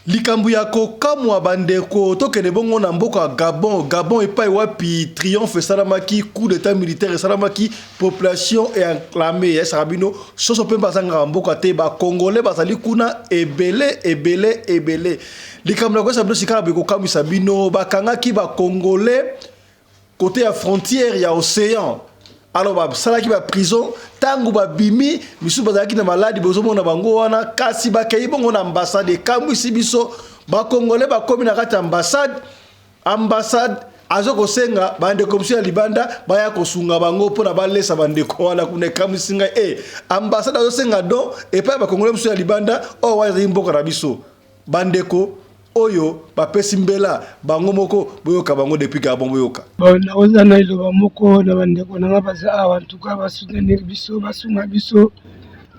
Likambo ya kokamwa bandeko, tokende bongo na mboka ya Gabon. Gabon epai wapi triomphe esalamaki, coup d'etat militaire esalamaki, population e acclame yesaka bino soso mpe bazangaka mboka te, ba congolais bazali kuna ebele ebele ebele. Likambo na koyesa bino sika na kokamwisa bino, bakangaki ba congolais côté ya frontière ya océan. Alors basalaki ba prison ntango babimi, misusu bazalaki na maladi, bozomona bango wana, kasi bakei bongo na ambassade. Ekamwisi biso, bakongole bakomi na kati ya ambassade, ambassade azo kosenga bandeko mosusu ya libanda baya kosunga bango mpona balesa bandeko wana kuna. Ekamwisi ngai e ambassade azosenga don epai ya bakongole mosusu ya libanda oyo wana ezali mboka na biso. Bandeko oyo bapesi mbela bango moko, boyoka bango depuis Gabon, boyoka. Bon, nakoza na liloba moko na bandeko na nga baza awa. Ntuka basoutenir biso, basunga biso,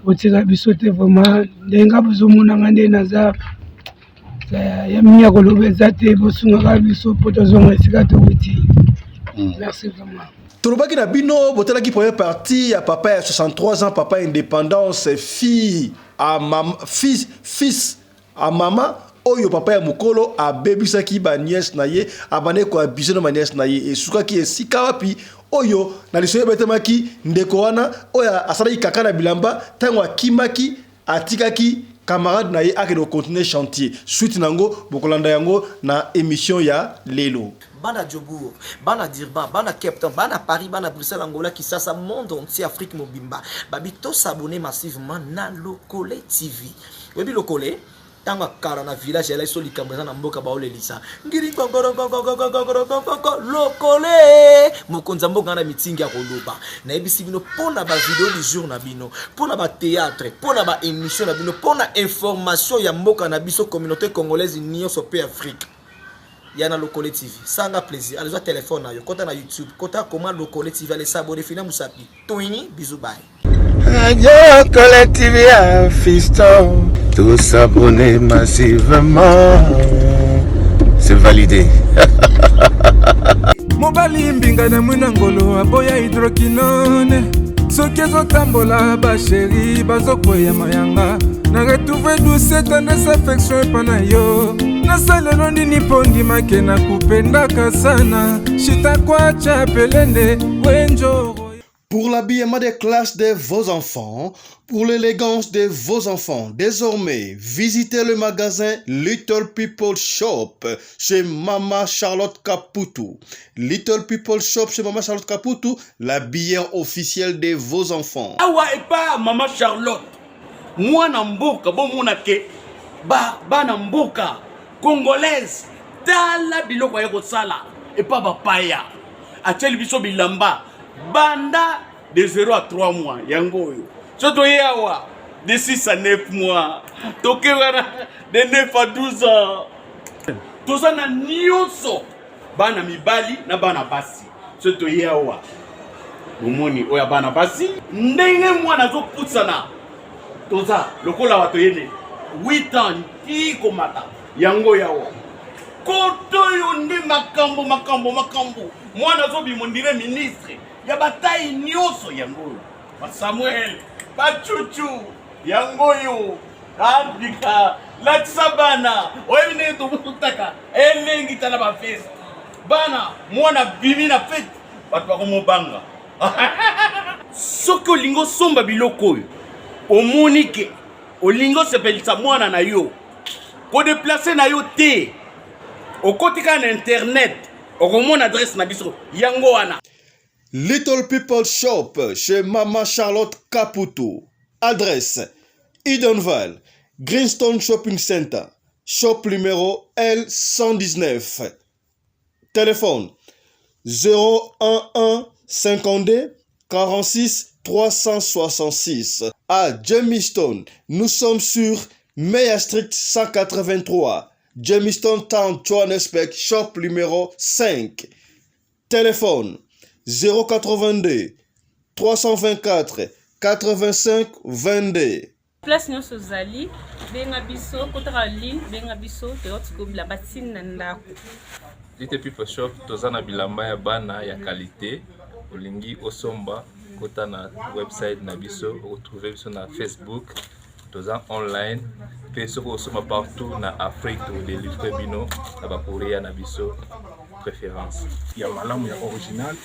botika biso te. Vraiment, ndenge bozomonanga nde naza ya mingi ya koloba eza te. Bosungaka biso mpo tozonga esika towuti. Merci vraiment. Tolobaki na bino, botalaki première partie ya papa ya 63 ans, papa indépendance, fille à mama, fils, fils à mama oyo papa ya mokolo abebisaki banièce na ye, abandaki koabuser na banièce na ye. Esukaki esika wapi? Oyo na lisolo ebetemaki, ndeko wana oyo asalaki kaka na bilamba, ntango akimaki, atikaki camarade na ye akende kocontinuer chantier. Suite nango bokolanda yango na émission ya lelo. Bana Jobourg, bana Durban, bana Cape Town, bana Paris, bana Bruxelles, Angola, Kinshasa, monde entier, Afrique mobimba, babi tos'abonner massivement na Lokole TV. Oyebi Lokole, ntango akala na village elai so likambo eza na mboka, baolelisa ngiri ngongorongongongongongongongoko. Lokole, mokonzi ya mboka na mitingi ya koloba. Nayebisi bino, mpo na bavideo du jour na bino, mpo na bathéâtre, mpo na baémission na bino, mpo na information ya mboka na biso, communauté congolaise nyonso mpe Afrique ya na Lokole TV. Sanga plaisir, allez, zwa telefone na yo, kota na YouTube, kota koma Lokole TV, allez s'abonner, fina mosapi toini. Bisous, bye. Radio Lokole TV à fiston. Tous s'abonner massivement. C'est validé. Mobali mbinga na mwina ngolo aboya hydroquinone, soki ezotambola, bachéri bazokweya mayanga. Na retrouve douce, tendresse, affection epa na yo. Nasalelo nini mpo ndimake na kupendaka sana shitakwacha pelende wenjoro. Pour l'habillement des classes de vos enfants, pour l'élégance de vos enfants, désormais, visitez le magasin Little People Shop chez Mama Charlotte Caputo. Little People Shop chez Mama Charlotte Caputo, l'habilleur officiel de vos enfants. Awa epa Mama Charlotte, mwana mboka, bomona ke ba bana mboka congolaise, tala biloko aye kosala epa bapaya. Atieli biso bilamba banda de 0 à 3 mois, yango oyo. So toye awa de 6 à 9 mois, toke wana de 9 à 12 ans. Toza na nyonso, bana mibali na bana basi. So toye awa, bomoni oyo ya bana basi, ndenge mwana azopusana, toza lokola bato yene 8 ans ti komata. Yango yawa koto oyo nde makambo makambo makambo. Mwana azobima ondire ministre ya batai nyonso. Yango oyo basamuel bachuchu, yango oyo Afrika latisa bana. Oyebi ndenge tobutaka elengi, tala bafeste bana, mwana bimi na fete, bato bakomobanga. Soki olingi osomba biloko oyo, omoni ke olingi osepelisa mwana na yo, kodéplacer na yo te, okoti kaka na internet, okomona adresse na biso, yango wana. Little People Shop chez Mama Charlotte Caputo. Adresse: Edenvale, Greenstone Shopping Center, shop numéro L119. Téléphone 011 52 46 366. À Germiston, nous sommes sur Meyer Street 183, Germiston Town, Johannesburg, shop numéro 5. Téléphone 082 324 85 22. Place nyonso ozali, benga biso, kotaka ligne, benga biso, toyoti bilamba ntina na ndako. Little People Shop, toza na bilamba ya bana ya qualité. Olingi osomba, kota na website na biso, okotrouve biso na Facebook. Toza online pe soki osomba partout na Afrique to delivrer bino na ba courrier na biso préférence. Ya malamu ya original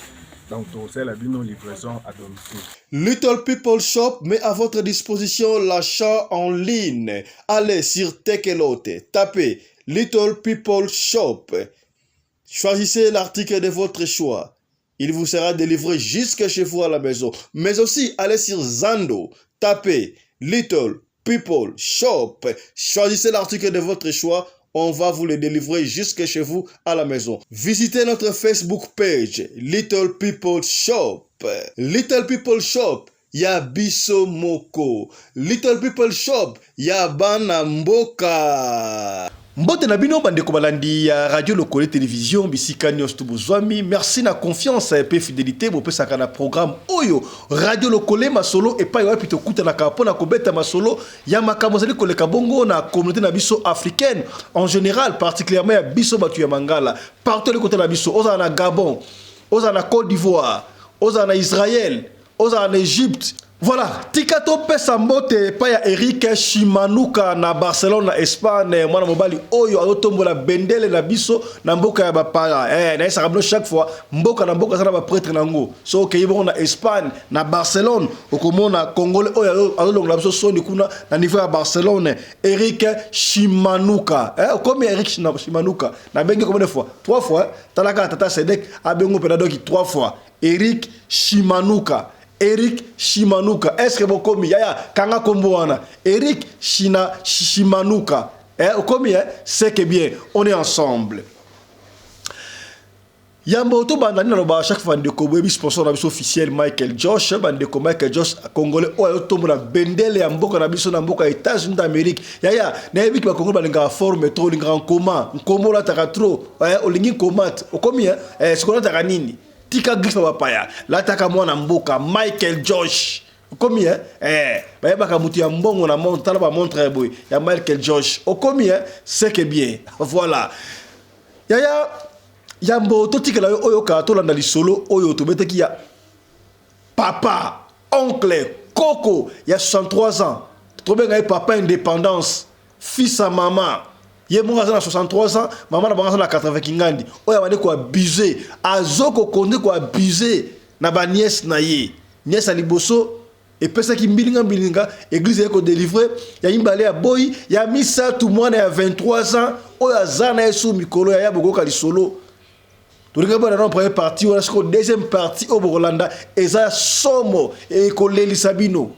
donc tokosalela bino livraison à domicile. Little People Shop met à votre disposition l'achat en ligne. Allez sur Tekelote, tapez Little People Shop. Choisissez l'article de votre choix. Il vous sera délivré jusque chez vous à la maison. Mais aussi, allez sur Zando, tapez Little People Shop. Choisissez l'article de votre choix. On va vous le délivrer jusque chez vous à la maison. Visitez notre Facebook page Little People Shop. Little People Shop ya biso moko. Little People Shop ya bana mboka. Mbote na bino bandeko balandi ya Radio Lokole Television bisika nyonso to bozwami. Merci na confiance pe fidelite bopesaka na programme oyo Radio Lokole masolo epai wapi tokutanaka mpo na kobeta masolo ya makambo ezali koleka bongo na communauté na biso africaine en général, particulièrement ya biso bato ya Mangala. Partout ali kotala biso, ozala na Gabon, ozala na Côte d'Ivoire, ozala na Israël, ozala na Egypte. Voilà, tika topesa mbote epai ya Eric Shimanuka na Barcelone na Espagne, mwana mobali oyo azotombola bendele na biso na mboka ya bapaya. Nayesaka bino chaque fois, mboka na mboka aza na bapretre nango. So okei bongo na Espagne, na Barcelone, okomona Congolais oyo azolongola biso soni kuna na niveau ya Barcelone, Eric Shimanuka. Okomi Eric Shimanuka, nabengi combien de fois? 3 fois. Talaka tata Sedek abengo pena doki 3 fois. Eric Shimanuka. Eric Shimanuka. Est-ce que bokomi yaya kanga kombo wana? Eric Shina Shimanuka. Okomi c'est que bien, on est ensemble. Yambo to banda nina loba chaque fois ndeko boyebi sponsor na biso officiel Michael Josh, bandeko Michael Josh congolais oyo azotombola bendele ya mboka na biso na mboka ya États-Unis d'Amérique. Yaya, nayebi ki ba congolais balingaka forme trop, olingaka nkoma, nkoma olataka trop, olingi nkoma te. Okomi, sikoyo olataka nini? Tika griffe ya bapaya, lataka mwana mboka Michael Josh. Okomi, bayebaka mutu ya mbongo na montre, tala ba montre ya boye ya Michael Josh. Okomi, c'est que bien. Voilà. Yaya, yambo totikela yo oyo ka tolanda lisolo oyo tobetaki ya papa, oncle, koko ya 63 ans. Tobenga ye papa indépendance, fils à maman. Ye moko aza na 63 ans, mama na bango aza na 80 kingandi. Oyo abandi ko abuser, azoko konde ko abuser na ba nièce na ye. Nièce ya liboso epesaki mbilinga mbilinga, église ye ko délivrer, ya mibale ya boyi, ya misato mwana ya 23 ans oyo aza na ye su mikolo ya ya bokoka lisolo. Tolingi bona na première partie wana, siko deuxième partie oyo bokolanda eza somo ekolelisa bino.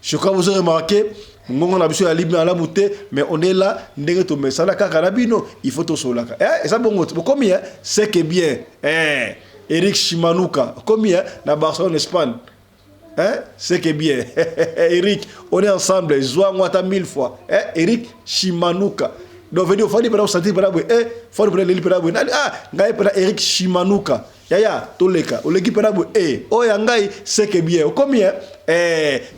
Je crois que vous avez remarqué, ngongo na biso ya libre na lamu te, mais on est là ndenge to mesala kaka na bino, il faut tosolaka. Eza bongo bokomi, c'est que bien. Eric Shimanuka, komi, na Barcelone Espagne. C'est que bien. Eric, on est ensemble, zwa ngwata 1000 fois. Eric Shimanuka. Donc venez fadi pena sentir pena boye. Fadi pena leli pena boye. Nani, ngai pena Eric Shimanuka. Yaya, toleka. Oleki pena boye. Oya ngai, c'est que bien. Okomi,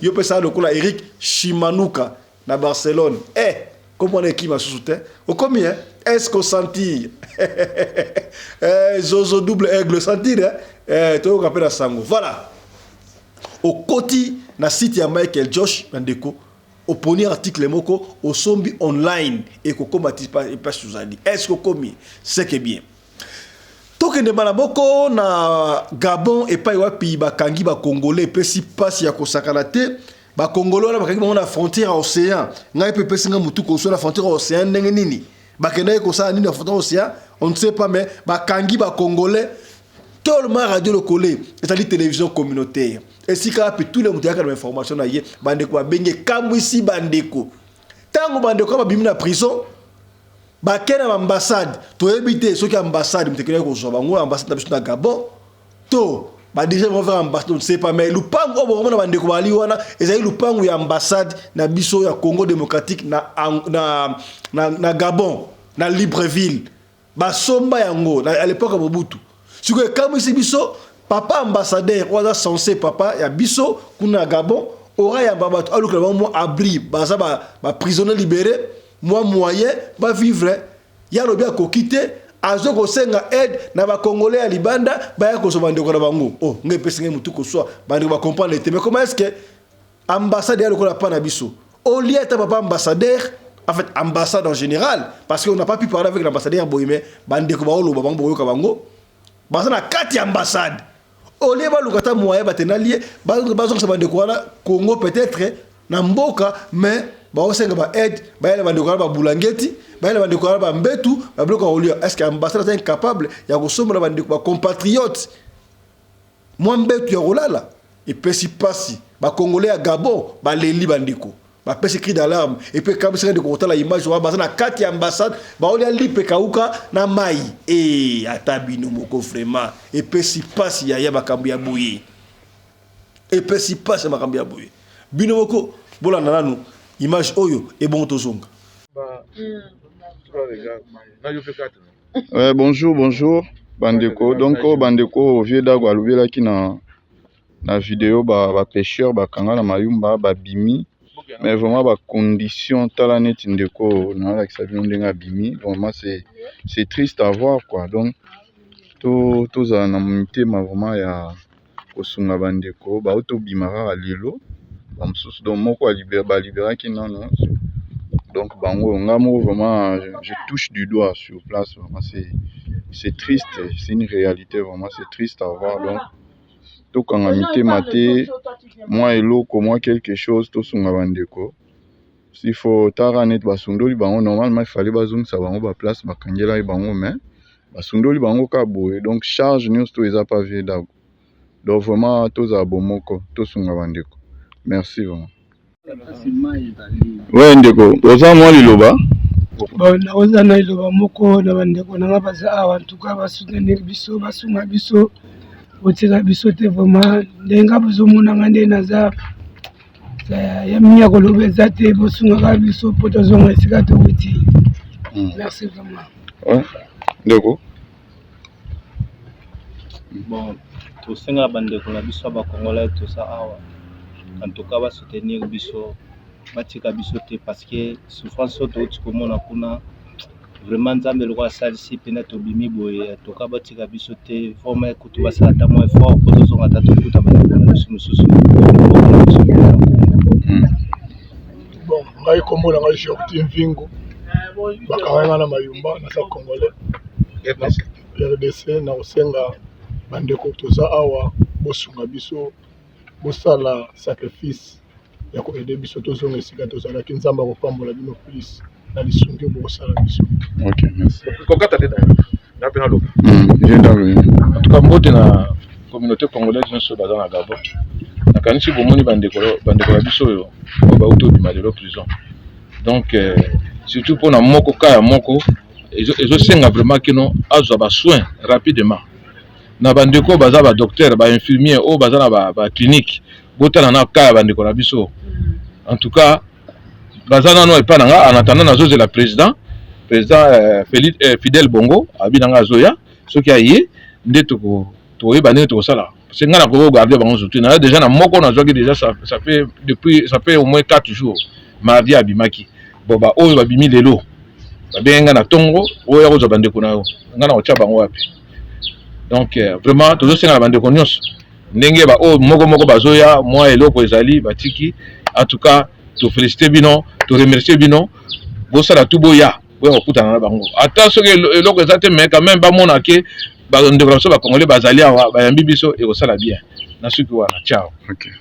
yo pesa lokola Eric Shimanuka na Barcelone. Comment on est qui m'a sous-soutenu? Okomi, Est-ce qu'on sentir? Zozo double aigle sentir, to rappelle sango. Voilà. Okoti na site ya Michael Josh bandeko, oponi article moko osombi online ekokoma ti pa suzali. Est-ce que okomi? C'est que bien. Tokende mbala moko na Gabon epai wapi bakangi ba Congolais epesi pasi ya kosakana te. Ba Congolais wana bakangi bango na frontière ya océan. Ngai pe epesi nga mutu kosala na frontière ya océan ndenge nini? Bakendaki kosala nini na frontière ya océan? On ne sait pas, mais bakangi ba Congolais. Tolma Radio Lokole ezali télévision communautaire. Esika wapi tous les mutu yaka na information na ye, bandeko babenge kamwisi bandeko. Tango bandeko babimi na prison, bakei na ambassade, toyebi te soki ambassade mutu ekendaki kozwa bango, ambassade na biso na Gabon, to ba dirigeants vont faire ambassade, on ne sait pas, mais lupango oyo bokomona bandeko bali wana ezali lupango ya ambassade na biso ya Congo démocratique na Gabon, na Libreville. Basomba yango à l'époque ya Mobutu. Sikoyo ekamwisi biso, papa ambassadeur oyo aza censé papa ya biso kuna na Gabon, ora yamba bato alukela bango mwa abri, baza ba prisonnier libéré, mwa moyen ba vivre. Ya lobi akoki te, azo kosenga aide na ba Congolais ya libanda baya kozwa bandeko na bango. Oh, ngai epesi ngai mutu koswa, bandeko ba comprendre te. Mais comment est-ce que ambassade ya lokola pa na biso Au lieu ata papa ambassadeur, en fait ambassade en général, parce qu'on n'a pas pu parler avec l'ambassadeur boye, mais bandeko baoloba bango, boyoka bango baza na kati ya ambassade. Au lieu baluka ata moyen batenali ye, bazongisa bandeko wana Congo, peut-être na mboka, mais baosenga ba aide, bayela bandeko wana babulangeti, bayela bandeko wana bambetu, babiloko ya kolia. Est ce que ambassade aza incapable ya kosombola bandeko, bacompatriote, mwa mbetu ya kolala? Epesi mpasi. Bakongolais ya Gabon baleli, bandeko bapesi cri d'alarme. Et puis ekamisaka ndeko kotala image wana, baza na kati ya ambassade, baolia lipe kauka na mai. E ata bino moko, vraiment epesi mpasi. Yaya, makambo ya boye epesi mpasi ya makambo ya boye. Bino moko bolanda nanu image oyo, ebongo tozonga. Ouais, bonjour, bonjour, bandeko. Donc, oyo bandeko, vieux Dago alobelaki na video, ba pêcheur bakanga na Mayumba babimi, mais vraiment bacondition, tala neti ndeko nalakisa bino ndenge abimi. Vraiment c'est triste à voir, quoi. Donc to tozala na mitema vraiment ya kosunga bandeko bauti tobima kaka lelo, bamosusu. Donc moko baliberaki nano. Donc bango, nga moko vraiment je touche du doigt sur place. Vraiment c'est triste, c'est une réalité, vraiment c'est triste à voir. Donc tokanga mitema te, mwa eloko, mwa quelque chose, tosunga bandeko. S'il faut tara neti basundoli bango, normalement il fallait bazongisa bango baplace bakangelaki bango, mais basundoli bango kaka boye. Donc charge nyonso to eza pa vieux Dago. Donc vraiment tozala bomoko, tosunga bandeko. Merci vraiment. We ndeko, oza mwa liloba? Bon, nakoza na liloba moko na bandeko na nga baza awa. Ntuka basoutenir biso, basunga biso, botika biso te. Vraiment ndenge bozomona nga nde naza ya mingi ya koloba eza te. Bosungaka biso mpo tozonga esika towuti. Merci vraiment. Ouais. Ndeko. Bon, tosengaka bandeko na biso ya bacongolais toza awa, en tout cas basoutenir biso, batika biso te, parce que souffrance oyo touti komona kuna, vraiment Nzambe lokola asalisi mpena tobimi boye, en tout cas batika biso te. Vraiment kutu basala ata mwa effort mpo tozonga, ata tokuta bandeko na biso mosusu mboka na biso kuna na Congo. Bon, ngai nkombo na ngai Jordi Mvingu, bakanga nga na Mayumba, naza congolais RDC. Na kosenga bandeko toza awa, bosunga biso, bosala sacrifice ya koaider biso tozonga esika tozalaki. Nzambe akopambola bino plus na lisungi oyo bokosala biso. Ok, merci. Kokata te, nga mpe naloba. Vieux Dago. En tout cas, mbote na communauté congolaise nyonso baza na Gabon. Nakanisi bomoni bandeko na biso oyo bauti obima lelo prison. Donc surtout mpona moko ka ya moko, ezosenga vraiment kino azwa basoin rapidement. Na bandeko oyo baza badocteur, bainfirmier oyo baza na baclinique, botala na ka ya bandeko na biso. En tout cas baza nano epai na nga. En attendant, nazozela président Fidèle Bongo abi na nga azoya. Soki aye nde tokoyeba ndenge tokosala, parce que nga nakoki kogarder bango surtout naza déjà na moko nazwaki déjà, ça fait depuis, ça fait au moins 4 jours, mardi abimaki. Bon, ba oyo babimi lelo, babengi nga na ntongo oyo ya kozwa bandeko na yo, nga na kotia bango wapi? Donc vraiment tozosenga na bandeko nyonso, ndenge baoyo moko moko bazoya, mwa eloko ezali batiki. En tout cas tofélicité bino, toremercie bino. Bosala tu, boya kokutana na bango, ata soki eloko eza te, mais quand même bamona ke bandeko na biso bacongolais bazali awa, bayambi biso, ekosala bien. Na suki wana, ciao. Okay.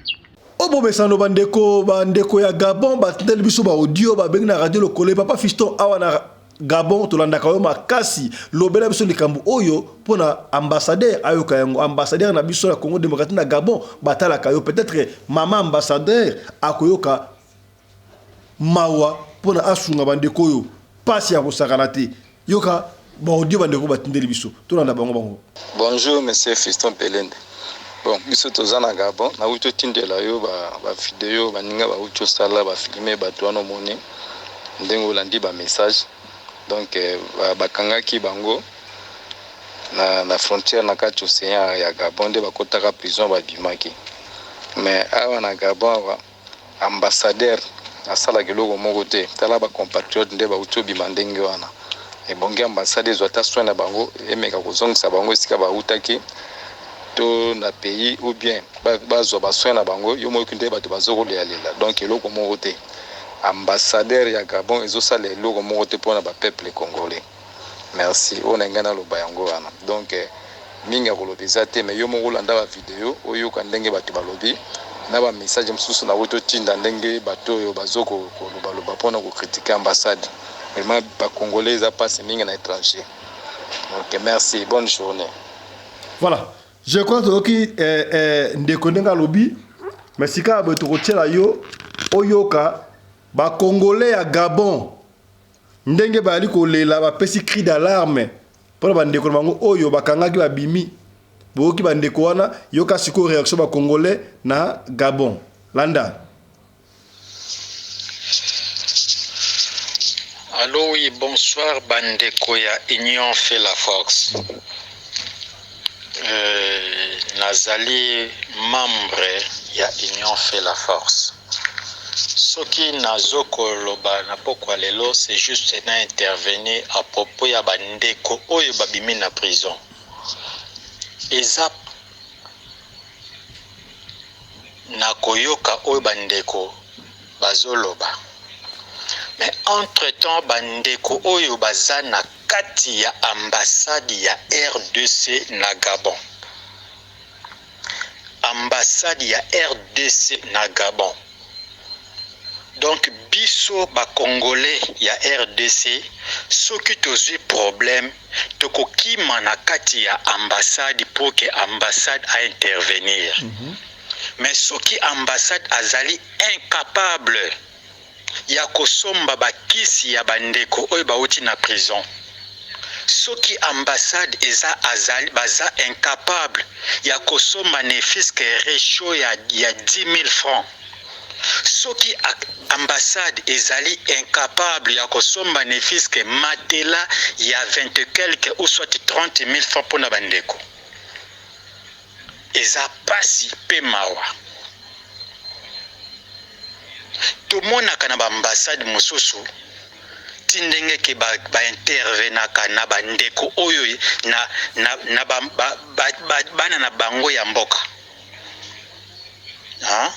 Oyo bomesano, bandeko ya Gabon batindeli biso baaudio, babengi na radio Lokole: "Papa Fiston, awa na Gabon tolandaka yo makasi, lobela biso likambo oyo mpona ambassadeur ayoka yango. Ambassadeur na biso na Congo démocratique na Gabon batalaka yo, peut-être mama ambassadeur akoyoka mawa mpona asunga bandeko oyo, mpasi ya kosakana te." Yoka baaudio bandeko batindeli biso, tolanda bango. Bonjour monsieur Fiston Pelende. Bon, biso toza na Gabon, nauti otindela yo bavideo baninga bauti osala, bafilme bato wana. Omoni ndenge olandi bamessage. Donc bakangaki bango na frontière na kati océan ya Gabon, nde bakotaka prison, babimaki. Mais awa na Gabon awa, ambassadeur asalaka eloko moko te. Tala bacompatriote nde bauti obima ndenge wana. Ebongi ambassade ezwa ata soin na bango, emeka kozongisa bango esika bautaki to na pays, ou bien bazwa basoin na bango. Yo moyoki nde bato bazokolealela, donc eloko moko te. Ambassadeur ya Gabon ezo sala eloko moko te pona ba peuple congolais. Merci oyo na ngai naloba yango wana. Donc mingi ya koloba eza te mais yo moko landa ba video oyoka ndenge bato balobi na ba message mosusu na wuti otinda ndenge bato oyo bazo koloba loba pona ko critiquer ambassade. Vraiment ba congolais eza pasi mingi na etranger. Ok merci bonne journee. Voilà. Je crois toyoki eh, eh, ndeko ndenge alobi mais sika boye tokotiela yo oyoka ba congolais ya Gabon ndenge bayali kolela bapesi cri d'alarme mpona bandeko na bango oyo bakangaki babimi boyoki bandeko wana yoka sikoyo réaction ba congolais na Gabon landa Allo oui bonsoir ba ndeko ya union fait la force euh, nazali membre ya union fait la force soki nazo koloba na pokwa lelo c'est juste na intervenir à propos ya ba ndeko oyo babimi na prison eza na koyoka oyo ba ndeko bazo loba mais entre temps ba ndeko oyo baza na kati ya ambassade ya rdc na Gabon ambassade ya rdc na Gabon Donc biso ba congolais ya rdc soki tozui problème toko kima na kati ya ambassade pour que ambassade a intervenir mais soki ambassade azali incapable ya kosomba ba kisi ya ba ndeko oyo bawuti na prison soki ambassade eza azali baza incapable ya kosomba ne fils que rechaud ya ya 10000 francs Soki ambassade ezali incapable ya kosomba ne fils que matelas ya 20 et quelques ou soit 30.000 francs pona ba ndeko, eza pasi pe mawa. Tomonaka na ba ambassade mosusu ti ndenge ke ba, ba intervenaka na ba ndeko oyo na, na, na ba, ba, ba, ba, bana na bango ya mboka. Hein?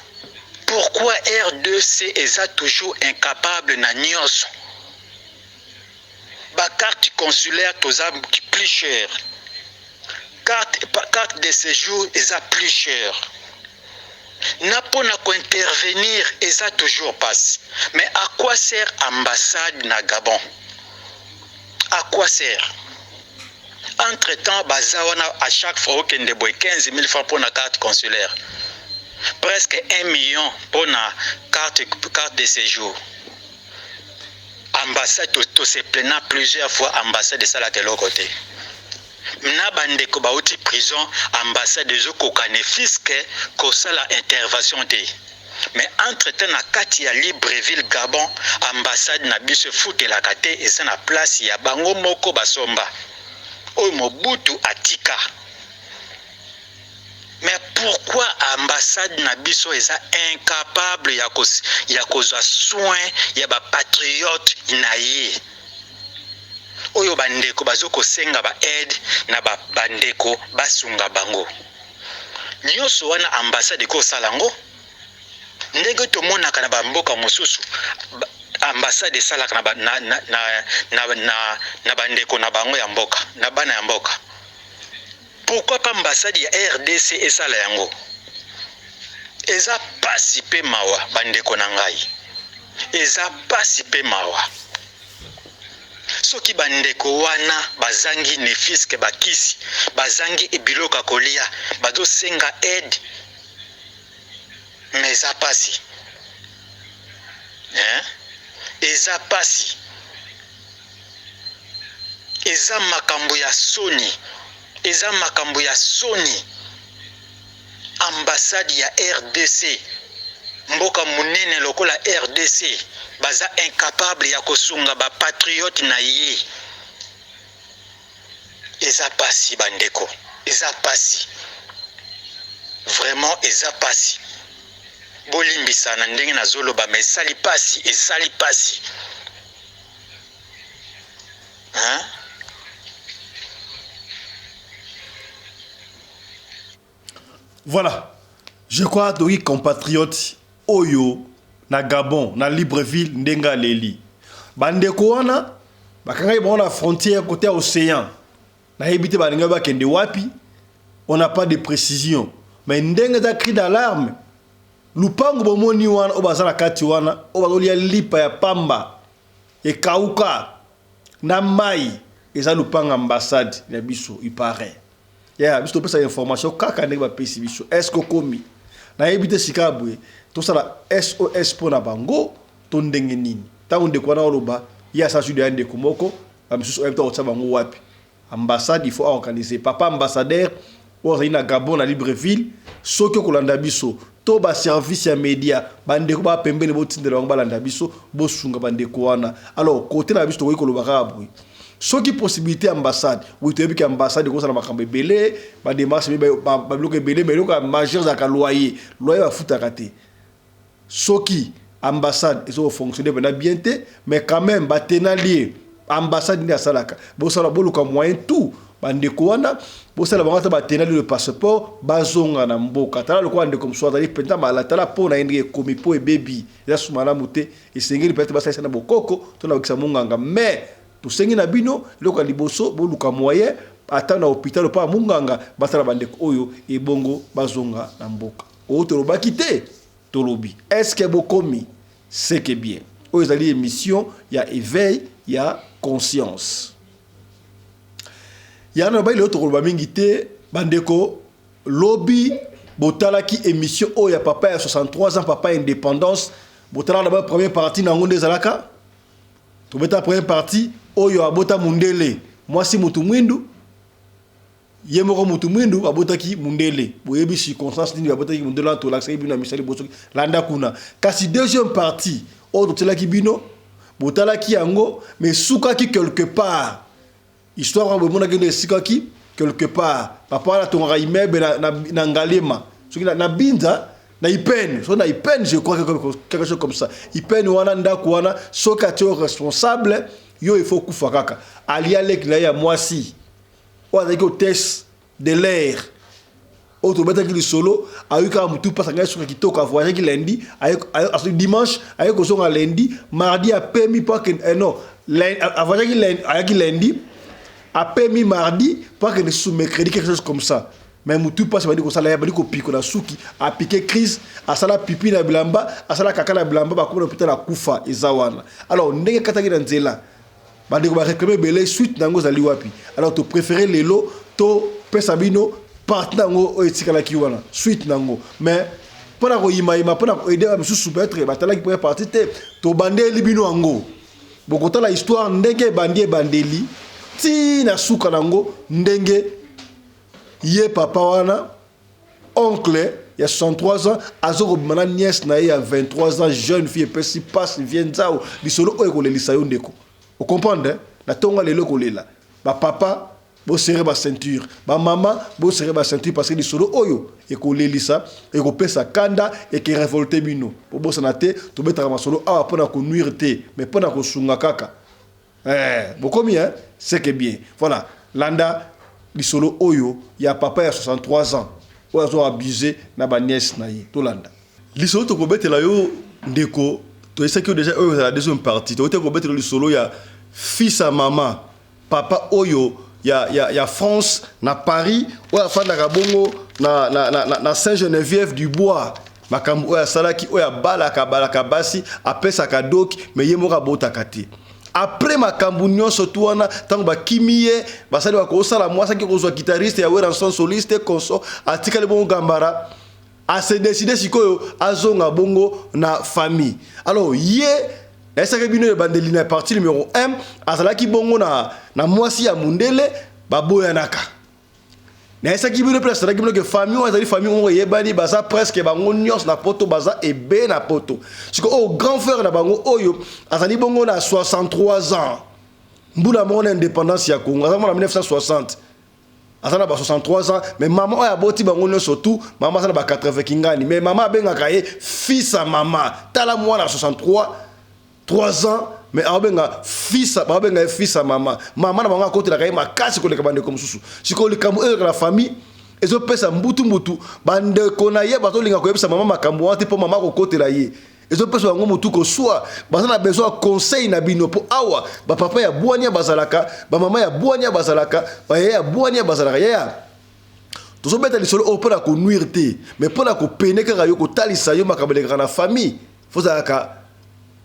Pourquoi R2C eza toujours incapable na nionso? Ba carte consulaire toza plus cher. Carte, carte de séjour eza plus cher. Na pona ko intervenir eza toujours pasi. Mais à quoi sert ambassade na Gabon? À quoi sert? Entre temps baza wana à chaque fois okende boye 15000 francs pona carte consulaire presque 1 million pona carte carte de séjour ambassade to, to se plaina plusieurs fois ambassade esalaka eloko te na bandeko bauti prison ambassade ezokoka ne fiske kosala intervention te Mais entre temps na kati ya Libreville Gabon ambassade na biso efutelaka te eza na place ya bango moko basomba oyo Mobutu atika. Mais pourquoi ambassade na biso eza incapable ya ko ya kozwa soin ya ba patriotes na ye oyo ba ndeko bazo kosenga ba aide na ba bandeko basunga bango. Nioso wana ambassade eko sala ngo? Ndenge tomonaka na ba mboka mosusu ambassade esalaka na ba na na na na na ba ndeko na bango ya mboka na bana ya mboka. Pourquoi pas ambassade ya rdc esala yango? Eza pasi pe mawa ba ndeko na ngai. Eza pasi pe mawa. Soki ba ndeko wana bazangi ne fils que ba kisi, bazangi biloko ya kolia, bazo senga aide mais eza pasi hein, eza pasi, eza makambo ya soni, eza makambo ya soni. Ambassade ya rdc mboka munene lokola rdc baza incapable ya kosunga ba patriotes na ye eza pasi ba ndeko eza pasi vraiment eza pasi bolimbisa na ndenge nazoloba mais esali pasi esali pasi hein? Voilà, je crois toki compatriote oyo. na Gabon na Libreville ndenge aleli. Bandeko wana bakangaki bango na frontière côté ya océan. Nayebi te balingaki bakende wapi, on n'a pas de précision. Mais ndenge eza cri d'alarme, lupango bomoni wana oyo baza na kati wana oyo bazolia lipa ya pamba ekauka na mai eza lupango ambassade na biso il paraît. Yeah, biso topesa information kaka ndenge bapesi biso. Est-ce que okomi? Nayebi te sika boye tosala SOS mpo na bango to ndenge nini? Ntango ndeko wana oloba ye asala sude ya ndeko moko, bamisusu oyebi te kotia bango wapi. Ambassade il faut organiser. Papa ambassadeur oyo azali na Gabon na Libreville, soki okolanda biso to ba service ya media bandeko ba pembeni botindela bango balanda biso, bosunga bandeko wana. Alors côté na biso tokoki koloba kaka boye soki possibilité ambassade, oui toyebi ke ambassade ekozala makambo ebele, ba démarche, babiloko ebele, mais eloko ya majeur ezalaka loyer. Loyer bafutaka te. Soki ambassade ezokofonctionne mpenza bien te, mais quand même batenalier ambassade nde asalaka, bosala boluka moyen tout bandeko wana bosala bango ata batenali le passeport bazonga na mboka. Tala lokola ndeko mosusu azali mpenza mala, tala mpo na ye ndenge ekomi mpo ebebi, eza su malamu te. Esengeli peut-être basalisa na bokoko to na bakisa monganga, mais tosengi na bino eloko ya liboso boluka moyen ata na hôpital mpo ya monganga basala bandeko oyo ebongo bazonga na mboka. Oyo tolobaki te, tolobi est-ce que bokomi? C'est que bien oyo ezali émission ya éveil ya conscience. Yana lobai lelo tokoloba mingi te bandeko. Lobi botalaki émission oyo ya papa ya 63 ans, papa indépendance. Botalaka na ba première partie na yango nde ezalaka tobeta première partie oyo abota mundele, mwasi mutu mwindu, ye moko mutu mwindu abotaki mundele. Boyebi circonstance nini babotaki mundele wana, tolakisaki bino na misali bosoki landa kuna. Kasi deuxième partie oyo totielaki bino, botalaki yango, mais esukaki quelque part. Histoire wana bomonaki nde esikaki quelque part. Papa wana atongaka immeuble na Ngaliema, soki na Binza, na Ipene, soki na Ipene, je crois, quelque chose comme ça. Ipene wana, ndako wana, soki atie yo responsable yo, il faut kufa kaka. Alia leki na ye ya mwasi oyo azalaki hôtesse de l'air oyo tobetaki lisolo. Ayoki kaka motu mpasi ngai suka kitoko. Avoyageaki lundi, dimanche aye kozonga lundi, mardi apemi mpo akende, non, avoyageaki lundi, ayaki lundi, apemi mardi mpo akende susu mercredi, quelque chose comme ça. Mais motu mpasi bandi kosala ye, bandi kopikola suki, apike crise, asala pipi na bilamba, asala kaka na bilamba, bakomi na hôpital, akufa. Eza wana. Alors ndenge ekataki na nzela, bandeko baréclame ebele, suite na yango ezali wapi? Alors topréféré lelo topesa bino partie na yango oyo etikalaki wana, suite na yango. Mais mpona koyimayima, mpona koaider bamisusu, peut-être batalaki première partie te, tobandeli bino yango. Bokotala histoire ndenge ebandi, ebandeli ti na suka na yango, ndenge ye papa wana, oncle ya 63 ans, azokobima na nièce na ye ya 23 ans, jeune fille. Epesi passe vie nzao. Lisolo oyo ekolelisa yo ndeko, ocomprendre na ntongo lelo ekolela. Bapapa boserrer baceinture, bamama boserrer baceinture, parce que lisolo oyo ekolelisa, ekopesa kanda, ekerévolter bino. Bobosana te, tobetaka masolo awa mpona konuire te, mais mpona kosunga kaka. Bokomi hein? C'est que bien. Voilà, landa lisolo oyo ya papa ya 63 ans oyo azo abuse na banièce na ye. Tolanda lisolo tokobetela yo ndeko. Toyesaki yo déjà, oyo ezala deuxième partie. Tokoki te kobetela lisolo ya fils ya mama, papa oyo ya France na Paris, oyo afandaka bongo na Saint-Geneviève du Bois, makambo oyo asalaki, oyo abalaka abalaka basi, apesaka doki, mais ye moko abotaka te. Après makambo nyonso tu wana, ntango bakimi ye, basali bakosala mwasi aki kozwa guitariste ya Werrason, soliste consort, atikali bongo gambara. Ase décide sikoyo azonga bongo na famille. Alors ye nayesaki bino ebandeli na partie numéro 1, azalaki bongo na mwasi ya mundele, baboyanaka. Nayesaki bino mpe nasalaki bino ke famille oyo ezali famille moko eyebani, baza presque bango nyonso na Poto, baza ebe na Poto. Sikoyo oyo grand frère na bango oyo azali bongo na 63 ans, mbula moko na indépendance ya Congo, aza mwana 1960, aza na ba 63 ans. Mais mama oyo aboti bango nyonso tu, mama aza na ba 80 kingani, mais mama abengaka ye fils ya mama. Tala mwana 63 3 ans, mais aobenga fils, baobenga ye fils ya mama. Mama na bango akotelaka ye makasi koleka bandeko mosusu. Sikoyo likambo oyo na famille ezopesa mbutu mbutu, bandeko na ye bazolinga koyebisa mama makambo wana te mpo mama akokotela ye. Ezopesa bango motu koswa, baza na besoin ya conseil na bino mpo awa bapapa ya bwania bazalaka, bamama ya bwania bazalaka, bayaya ya bwania bazalaka. Yaya, tozobeta lisolo oyo mpo na konuire te, mais mpo na kopene kaka yo, kotalisa yo makambo elekaka na famille. Fozalaka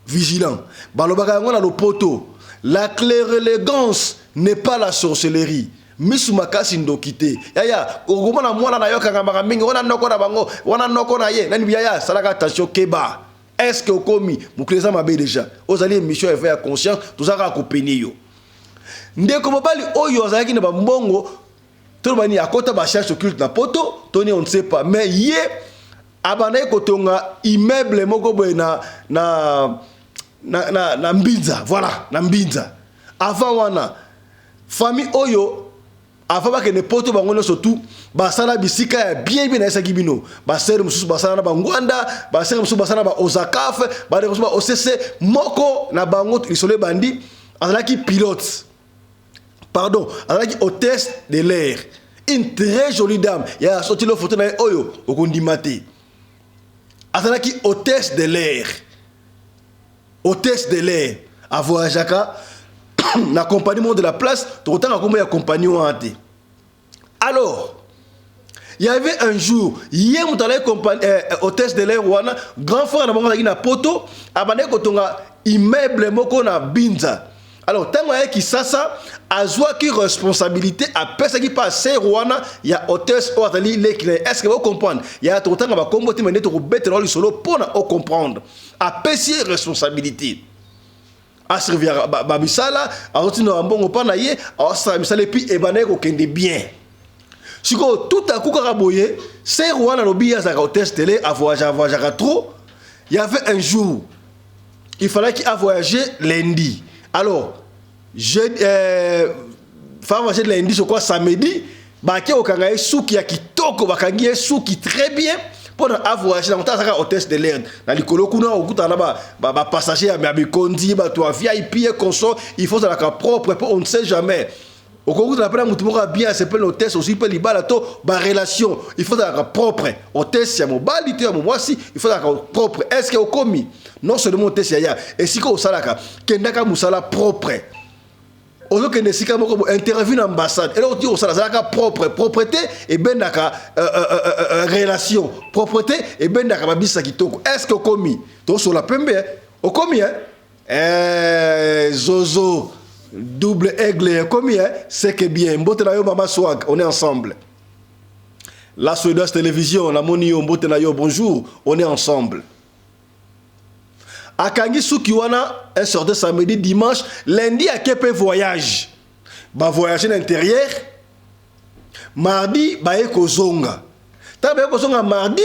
vigilant. Balobaka yango na lopoto, la clairélégance n'est pas la sorcellerie. Misu makasi ndoki te. Yaya, okomona mwana na yo akangamaka mingi, wana noko na bango, wana noko na ye nani. Yaya, salaka attention, keba. Est ce que okomi mokili eza mabe déjà? Ozali émission éveil ya conscience, toza kaka kopene yo. Ndeko mobali oyo azalaki na bambongo, toloba nini, akota bacherche occulte na poto to nini, on ne sait pas, mais ye abandaki kotonga immeuble moko boye na Mbinza, voilà, na Mbinza. Avant wana, famille oyo, avant bakende poto, bango nyonso tu basala bisika ya bien bien. Nayesaki bino, basere mosusu basala na bangwanda, basere mosusu basala na baosakaf, bandeko mosusu ba OCC. Moko na bango, lisolo ebandi, azalaki pilote, pardon, azalaki hôtesse de l'air, une très jolie dame. Ya sotilo photo na ye oyo, okondima te. Azalaki hôtesse de l'air, hôtesse de l'air, avoyageaka na compagnie moko de la place, tokotanga kombo ya compagnie wana te. Alors il y avait un jour, ye moto alaki hôtesse de l'air wana, grand frère na bango azalaki na poto, abandaki kotonga immeuble moko na Binza. Alors ntango ayaki Kisasa, azwaki responsabilité, apesaki mpe asere wana ya hôtesse oyo azali leki na ye. Est ce que bocomprendre? Ya tokotanga bakombo te, me nde tokobetela lisolo mpona ocomprendre. Apesi ye responsabilité, aserviaka bamisala, azotinda bambongo mpa na ye, aosala misala, et puis ebandaki kokende bien. Sikoyo, tout à coup kaka boye, sere wana alobi ye azalaka hôtesse télé, avoyage, avoyageaka trop. Il y avait un jour, il fallait qu'il a voyagé lundi. Alors je fa voyager lundi, je crois samedi, bake kokanga ye suki ya kitoko, bakangi ye suki très bien mpona avoyage. Na kotala, azalaka hôtesse de l'air, na likolo kuna okutana na bapassager ya mikondi, bato ya VIP et consort. Il faut ozalaka propre mpo on ne sait jamais, okokutana mpe na motu moko ya bien, asepeli na hôtesse, ozwi mpe libala to barelation. Il faut ozalaka propre, hôtesse ya mobali to ya momwasi, il faut ozalaka propre. Est ce que okomi? Non seulement hôtesse, yaya, esika osalaka, kendaka mosala propre. Ozokende esika moko bo interview na ambassade, eloko ti osala, azalaka propre. Propreté ebendaka relation, propreté ebendaka babisa kitoko. Est ce que okomi? Tosola pembe, okomi eh, zozo double aigle, ekomi eh? C'est que bien. Mbote na yo, mama Swag, on est ensemble. La Suédoise Télévision, namoni yo, mbote na yo, bonjour, on est ensemble. Akangi suki wana un certain samedi, dimanche, lundi ake mpe voyage, bavoyage na intérieur. Mardi baye kozonga. Ntango baye kozonga mardi,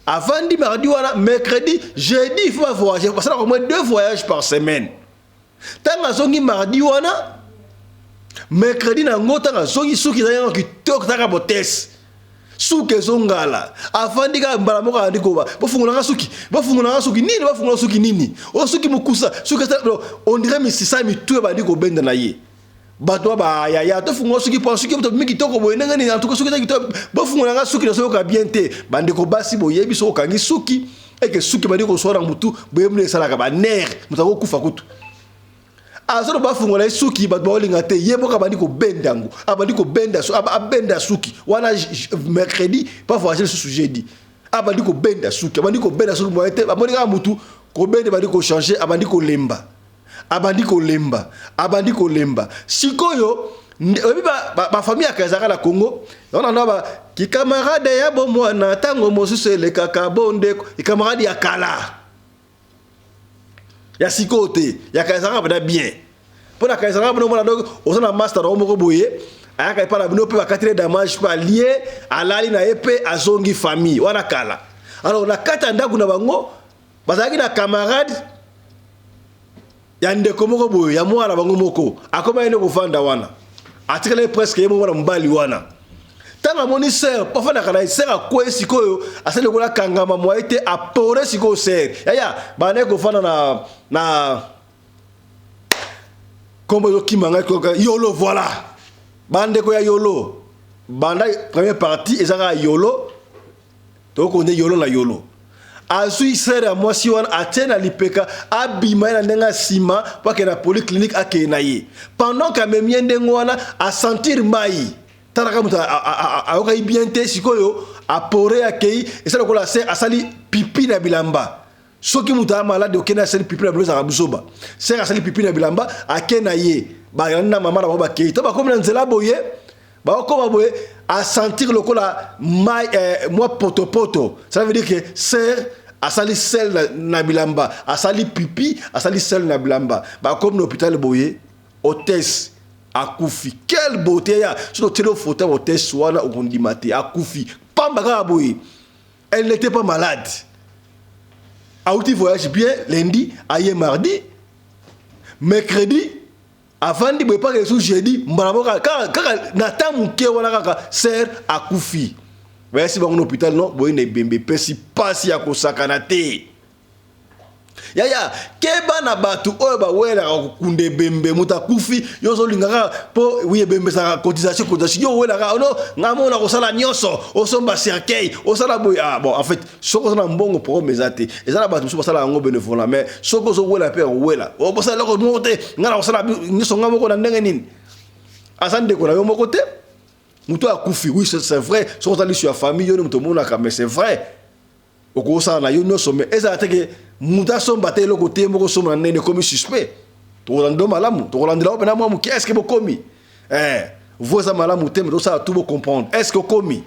avandi mardi wana, mercredi, jeudi, il faut bavoyage, basalaka au moins deux voyages par semaine. Ntango azongi mardi wana, mercredi na yango, ntango azongi, suki ezali yango kitoko, taka botese, suki ezongala. Afandi kaka, mbala moko andi koba: "Bofungolanga suki, bofungolanga suki." Nini? Bafungola suki nini? O suki mokusa, suki on dirait misisa mitu ebandi kobenda na ye. Bato bayaya: "Tofungola suki mpo suki tobimi kitoko boye, ndenge nini? Antuka suki eza kitoko, bofungolanga suki, nazoyoka bien te." Bandeko basi, boyebi, soki okangi suki eke suki bandi koswala mutu, boyebi nde esalaka banerfs, moto akokufa kutu. Azolo bafungola ye suki, bato baolinga te. Ye moko abandi kobenda yango, abandi kobenda, abenda suki wana mercredi, pa voyage lisusu jeudi. Abandi kobenda suki, abandi kobenda suki, moye te. Bamoni kaka mutu kobenda, abandi kochange, abandi kolemba, abandi kolemba, abandi kolemba. Sikoyo oyebi bafamille yaka ezalaka na Congo wana na kikamarade ya bomwana, ntango mosusu elekaka bondeko, ikamarade ya kala, ya sikoyo te, yaka ezalaka mpena bien. Mpo na kala ezalaka mpena omona, donc oza na master na moko boye, ayaka epai na bino mpe bakateli damage mpe alie, alali na ye mpe azongi famille wana kala. Alors na kati ya ndako na bango, bazalaki na camarade ya ndeko moko boye ya mwana bango moko, akoma ye nde kovanda wana, atikali presque ye moko na mobali wana. Ntango amoni sœur afandaka na ye, sœur akwei. Sikoyo asali lokola akangama, mwaye te, apore. Sikoyo sœur yaya bandaki kofanda na kombo ezokima ngai, Yolo, voilà. Bandeko ya Yolo, banda première partie eza kaka Yolo, tokokonde Yolo na Yolo. Azwi sere ya mwasi wana atie na lipeka, abima ye na ndenge ya nsima mpo akende na polyclinique, akende na ye. Pendant ke amemi ye ndenge wana, asentir mai. Talaka moto ayokaki bien te, sikoyo apore akei, esali lokola se asali pipi na bilamba. Soki moto aya malade okende asali pipi na bilamba, ezalaka buzoba. Sere asali pipi na bilamba, ake na ye, balandi na mama na bango bakei. To bakomi na nzela boye, bakokoma boye, asentir lokola mai eh, mwa potopoto. Ça veut dire que sere asali sel na, na bilamba, asali pipi, asali sel na bilamba. Bakomi na hôpital boye, hôtesse akufi. Quelle beauté ya soki otieli yo photo ya hôtesse wana okondima te, akufi pamba kaka boye. Elle n'était pas malade, auti voyage bien lundi, aye mardi, mercredi avandi boye paka esu jeudi, mbala moko kaka kaka na temps moke wana kaka sœur akufi. Bayasi bango na hôpital, non boye na ebembe, epesi pasi ya kosakana te. Yaya, keba na bato oyo bawelaka kokunda ebembe. Moto akufi, yo ozolinga kaka mpo wi ebembe ezalaka cotisation, cotisation, yo owelaka no ngai moko na kosala nyonso, osomba cercueil, osala boye. Ah bon, en fait soki oza na mbongo problème eza te, eza na bato mosusu basala yango bénévolat. Mais soki ozowela mpe owela obosala eloko moko te, ngai na kosala nyonso ngai moko na ndenge nini? Aza ndeko na yo moko te moto akufi. Oui, c'est vrai, soki oza liso ya famille yo nde moto omonaka, mais c'est vrai okosala na yo nyonso, mais ezala te ke moto asomba te eloko te, moko osomba na ndenge ekomi suspect. Tokolanda malamu, tokolandela mpena mwa moke. Est ce que bokomi eh, vo eza malamu te, me tosala tout bocomprendre. Est ce que okomi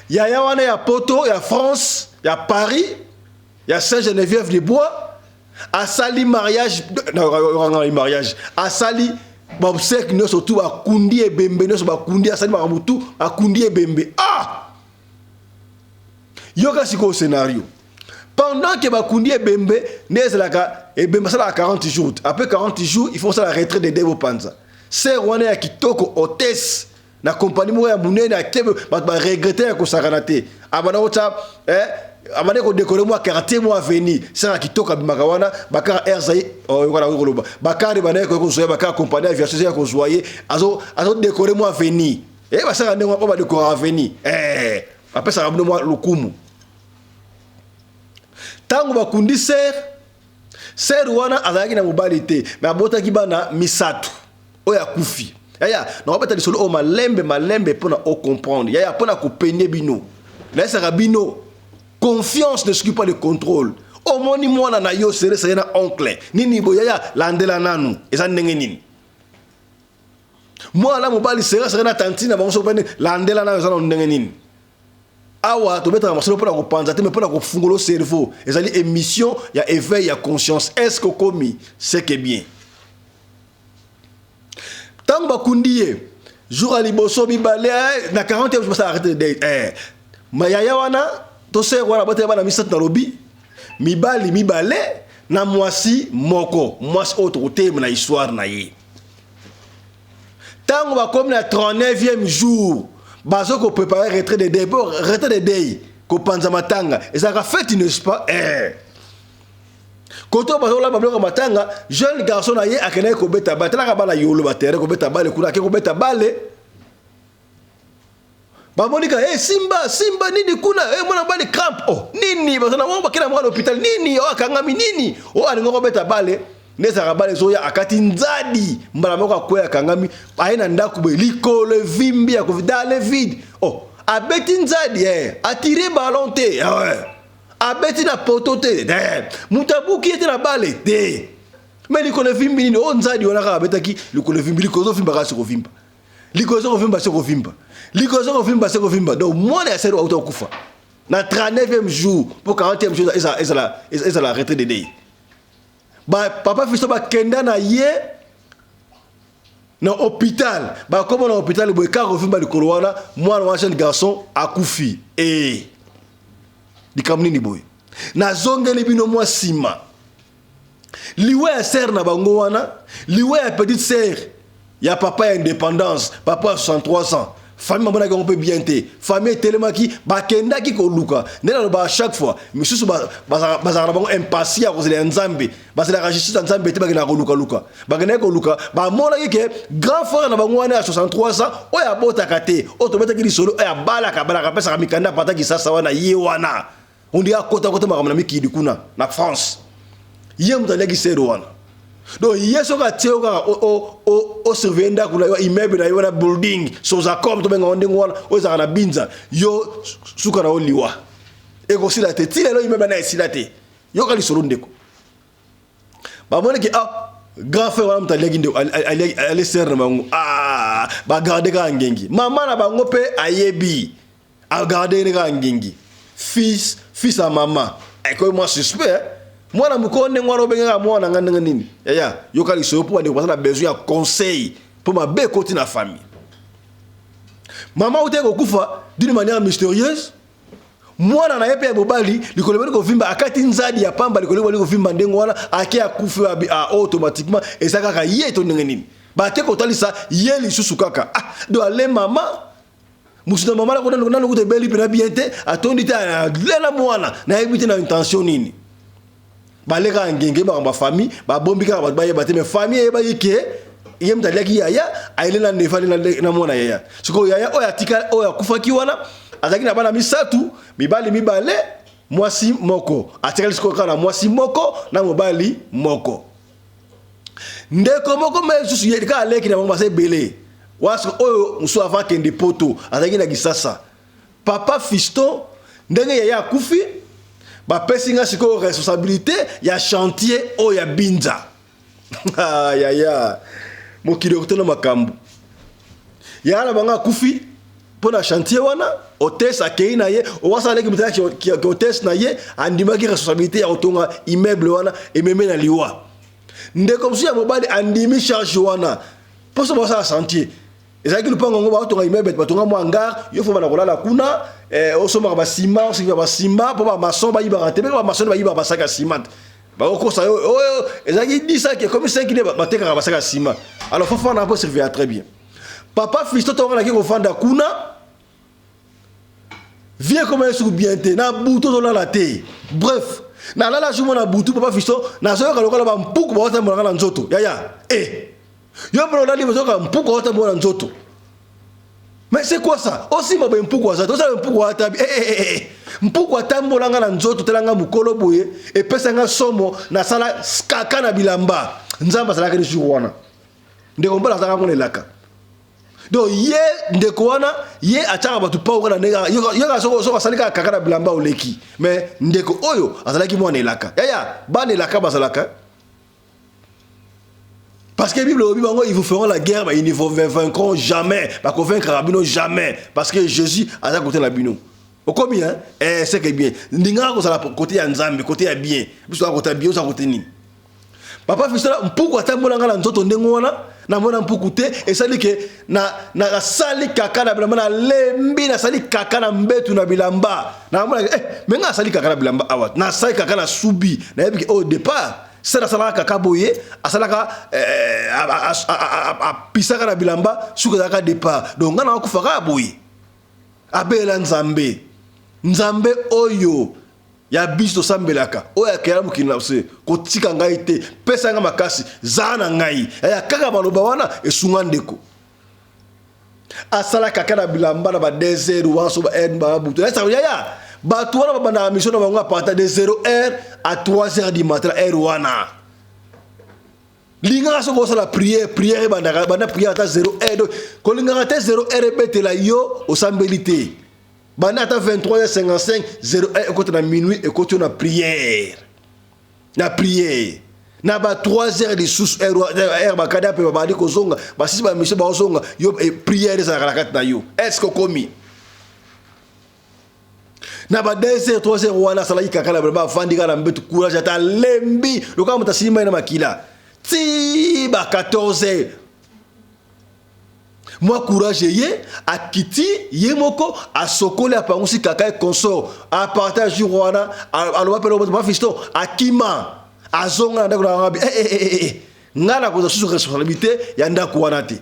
yaya wana ya poto, ya France, ya Paris, ya Saint Geneviève de Bois, asali mariage, mariage asali baobsèque nyonso tu, bakundi ebembe nyonso, bakundi, asali makambo tu, akundi ebembe. Ah, yoka sikoyo scénario. Pendant que bakundi ebembe, nde ezalaka ebembe asalaka 40 jours. Après 40 jours, il faut osala retrait de deuil. Bopanza sœur wana ya kitoko, hôtesse na kompani moko ya monene, akebe bato baregrete ya kosakana te. Abanda kotya eh, abandi kodekole mwa quartier, mwa avenue. Sœur ya kitoko abimaka wana, bakara air zai oyoka na koloba, bakare bandaki koya kozwa ye, bakara kompani ya aviation ya kozwa ye, azodekole mwa avenue. Eh, basaka ndenge wana mpo badekora avenue, eh, bapesaka bino mwa lokumu. Ntango bakundi sœur, sœur wana azalaki na mobali te, me abotaki bana misato oyo akufi. Yaya, nakobeta lisolo oyo malembe malembe mpona ocomprendre. Yaya, mpona kopenie bino, nayesaka bino confiance ne suffit pas de contrôle. Omoni mwana na yo sere sere na oncle nini boye, yaya, landela nanu eza ndenge nini. Mwana mobali sere sere na tantine na bango soki pene, landela nanu eza nanu ndenge nini. Awa tobetaka masolo mpona kopanza te, me mpona kofungola cerveau. Ezali émission ya éveil ya conscience. Est ce que okomi? C'est que bien. Ntango bakundi ye, jour ya liboso, mibale, na 40 jour basala arrêté de deuil. Eh, mayaya wana to sœur wana batela bana misato, nalobi mibali mibale na mwasi moko, mwasi oyo tokotelema na histoire na ye. Ntango bakomi na 39e jour, bazo koprépare retrait de deuil. Po retrait de deuil, kopanza matanga, ezalaka fête, n'est-ce pas? Eh. Kote oyo bazolamba biloko ya matanga, jeune garçon na ye akendaki kobeta bale. Talaka bana yolo baterrain kobeta bale kuna, ake kobeta bale, bamoni ka hey, simba simba nini kuna hey, mwana mobali crampe. Oh nini, baza na bango bakenda mwana hôpital nini, oh akangami nini, oh alingi kobeta bale nde ezalaka bale ezoya, akati nzadi mbala moko, akwei, akangami. Aye na ndako boye, likolo evimbi ya dans le vide. Oh, abeti nzadi eh, atire ballon te eh, abeti na poto te eh, moto abuki ye te na bale te, me likolo evimbi nini? O nzadi wana kaka abetaki, likolo evimbi. Likolo ezovimba kaka se kovimba, likolo ezokovimba se kovimba, likolo ezokovimba se kovimba. Donc mwana ya sœur auta kokufa na 39e jour, mpo 40e jour ezala ezala retrait de deuil. Ba papa Fisto bakenda na ye na hôpital, bakoma na hôpital boye, kaka kovimba likolo wana, mwana wana jeune garçon akufi. E likambo nini boye? Nazongeli bino mwa nsima. Liwa ya sœur na bango wana, liwa ya petite sœur ya papa ya indépendance, papa ya 63 ans, famille bamonaki yango mpe bien te. Famille etelemaki, bakendaki koluka. Nde nalobaka chaque fois, misusu bazalaka na bango impatient ya kozela ya Nzambe, bazelaka justice ya Nzambe te, bakendaka kolukaluka. Bakendaki koluka, bamonaki ke grand frère na bango wana ya 63 ans oyo abotaka te, oyo tobetaki lisolo, oyo abalaka abalaka, apesaka mikanda, apataki sasa wana, ye wana. On dirait akota kota makambo na mikili kuna na France. Ye moto aliaki sere wana. Donc ye soki atie yo kaka osurveille ndako na yo, immeuble na yo na building sozacom tobenga ndenge wana oyo ezalaka na Binza, yo suka na yo liwa ekosila te. Ti lelo immeuble na esila te. Yoka lisolo ndeko, bamoni ke ah, grand frère wana moto aliaki ndeko ale sere na bango. Ah, bagarde kaka ngengi. Mama na bango mpe ayebi, agarde ne kaka ngengi. Fils ya mama ekomi mwa suspect. Mwana mokolo ndenge wana obengaka mwana nga ndenge nini? Yaya, yoka lisolo mpo bandeko baza na besoin ya conseil, mpo mabe ekoti na famille. Mama utaki kokufa d'une manière mystérieuse. Mwana na ye mpe ya mobali, likolo ebandi kovimba, akati nzadi ya pamba, likolo ebandi kovimba ndenge wana, ake akufi. Ah, automatiquement eza kaka ye to ndenge nini? Bake kotalisa ye lisusu kaka. Ah, do ale mama mosu na mama nano kuta ebeli mpena bien te, atondi te, alela mwana, nayebi te na intention nini. Baleka ngenge makambo ya famille, babombi kaka, bato bayeba te. Mais famille eyebaki ke ye moto aliaki yaya, ayele na ndefa na mwana yaya. Sikoyo yaya oyo atika, oyo akufaki wana, azalaki na bana misatu, mibali mibale, mwasi moko. Atikali sikoyo kaka na mwasi moko na mobali moko. Ndeko moko me lisusu ye kaka aleki na bango, baza ebele. Wana oyo mosusu avant akende Poto azalaki na Kisasa. Papa Fiston, ndenge yaya akufi, bapesi nga sikoyo responsabilité ya chantier oyo ya Binza. Ah, yaya, mokili okotona makambo. Yaya na bango akufi mpo na chantier wana, hôtesse akei na ye owasa aleki moto ya hôtesse na ye andimaki responsabilité ya kotonga immeuble wana, ememe na liwa. Ndeko mosusu ya mobali andimi charge wana mposo basala chantier. Ezalaki lupango yango, baotonga immeuble, batonga mwa hangar. Yo fo bana kolala kuna, osombaka basima, osingaka basima mpo bamaçon bayibaka te. Mpe bamaçon bayibaka basaki ya ciment, bakokosa yo oyo ezalaki 10 sac ekomi 5 nde batekaka basaki ya ciment. Alors faut fanda mpo surveiller très bien. Papa Fiston, tonga naki kofanda kuna, vie ekoma esuku bien te. Na butu ozolala te. Bref, nalala jour na butu, papa Fiston, nazoyoka lokola bampuku baotambolanga na nzoto. Yaya, e yo mpona olali, ozoyoka mpuku aotambola na nzoto. Mais c'est quoi ça? Osimba boye, mpuku aza te. Osala mpuku atabi, eh, eh, eh, eh. Mpuku atambolanga na nzoto. Talanga mokolo boye, epesanga somo. Nasala kaka na bilamba. Nzambe azalaki ni jour wana. Ndeko mobali azalaka kuna elaka. Donc ye ndeko wana, ye atiaka bato pau kaka na ndenge yoka. Soki asali kaka kaka na bilamba, oleki. Mais ndeko oyo azalaki mwana elaka. Yaya, bana elaka bazalaka, parce que Bible elobi bango: ils vous feront la guerre, mais ils ne vous vaincront jamais. Bakovaincre bino jamais, parce que Jésus aza côté na bino. Okomi, hein? Eh, c'est que bien ndingaka kozala côté ya Nzambe, côté ya bien. Biso aza côté ya bien, oza côté nini? Papa Fiston, mpuku atambolanga na nzoto ndenge wana, namona mpuku te. Esali ke nasali kaka na bilamba, nalembi, nasali kaka na mbetu na bilamba. Namona eh, me nga asali kaka na bilamba awa, nasali kaka na subi. Nayebi ke au départ se nasalaka kaka boye, asalaka eh, apisaka na bilamba, suki ezalaka départ. Donc nga nakufa kaka boye. Abela Nzambe, Nzambe oyo ya biso tosambelaka, oyo akela mokili na se, kotika ngai te, pesa ngai makasi, zala na ngai. Ya kaka maloba wana esunga ndeko. Asala kaka na bilamba na ba 2 heures wana, so ba heure babutu. Yaya, bato wana babandaka mission na bango à partir de 0 heure à 3 heures du matin. Heure wana lingaka soki osala prière, prière ebandaka, banda prière ata 0 heure. Donc kolingaka te 0 heure ebetela yo osambeli te. Banda ata 23h55, 0 heure ekota na minuit, ekoti yo na prière, na prière na ba 3 heures lisusu, heure bakadi mpe babandi kozonga, basisi bamission, baozonga, yo prière ezalaka na kati na yo. Est ce que okomi na ba 2 heures, 3 heures wana? Asalaki kaka na bilamba, afandi kaka na mbetu, courage ata alembi lokola moto asili mai na makila. Ti ba 14 heures, mwa courage ye, akiti ye moko, asokoli, apangusi kaka ye consort. À partir jour wana, aloba mpe lobo fiston akima, azonga na ndako na bango. Eh, eh, eh, eh. Ngai nakozwa susu responsabilité ya ndako wana te.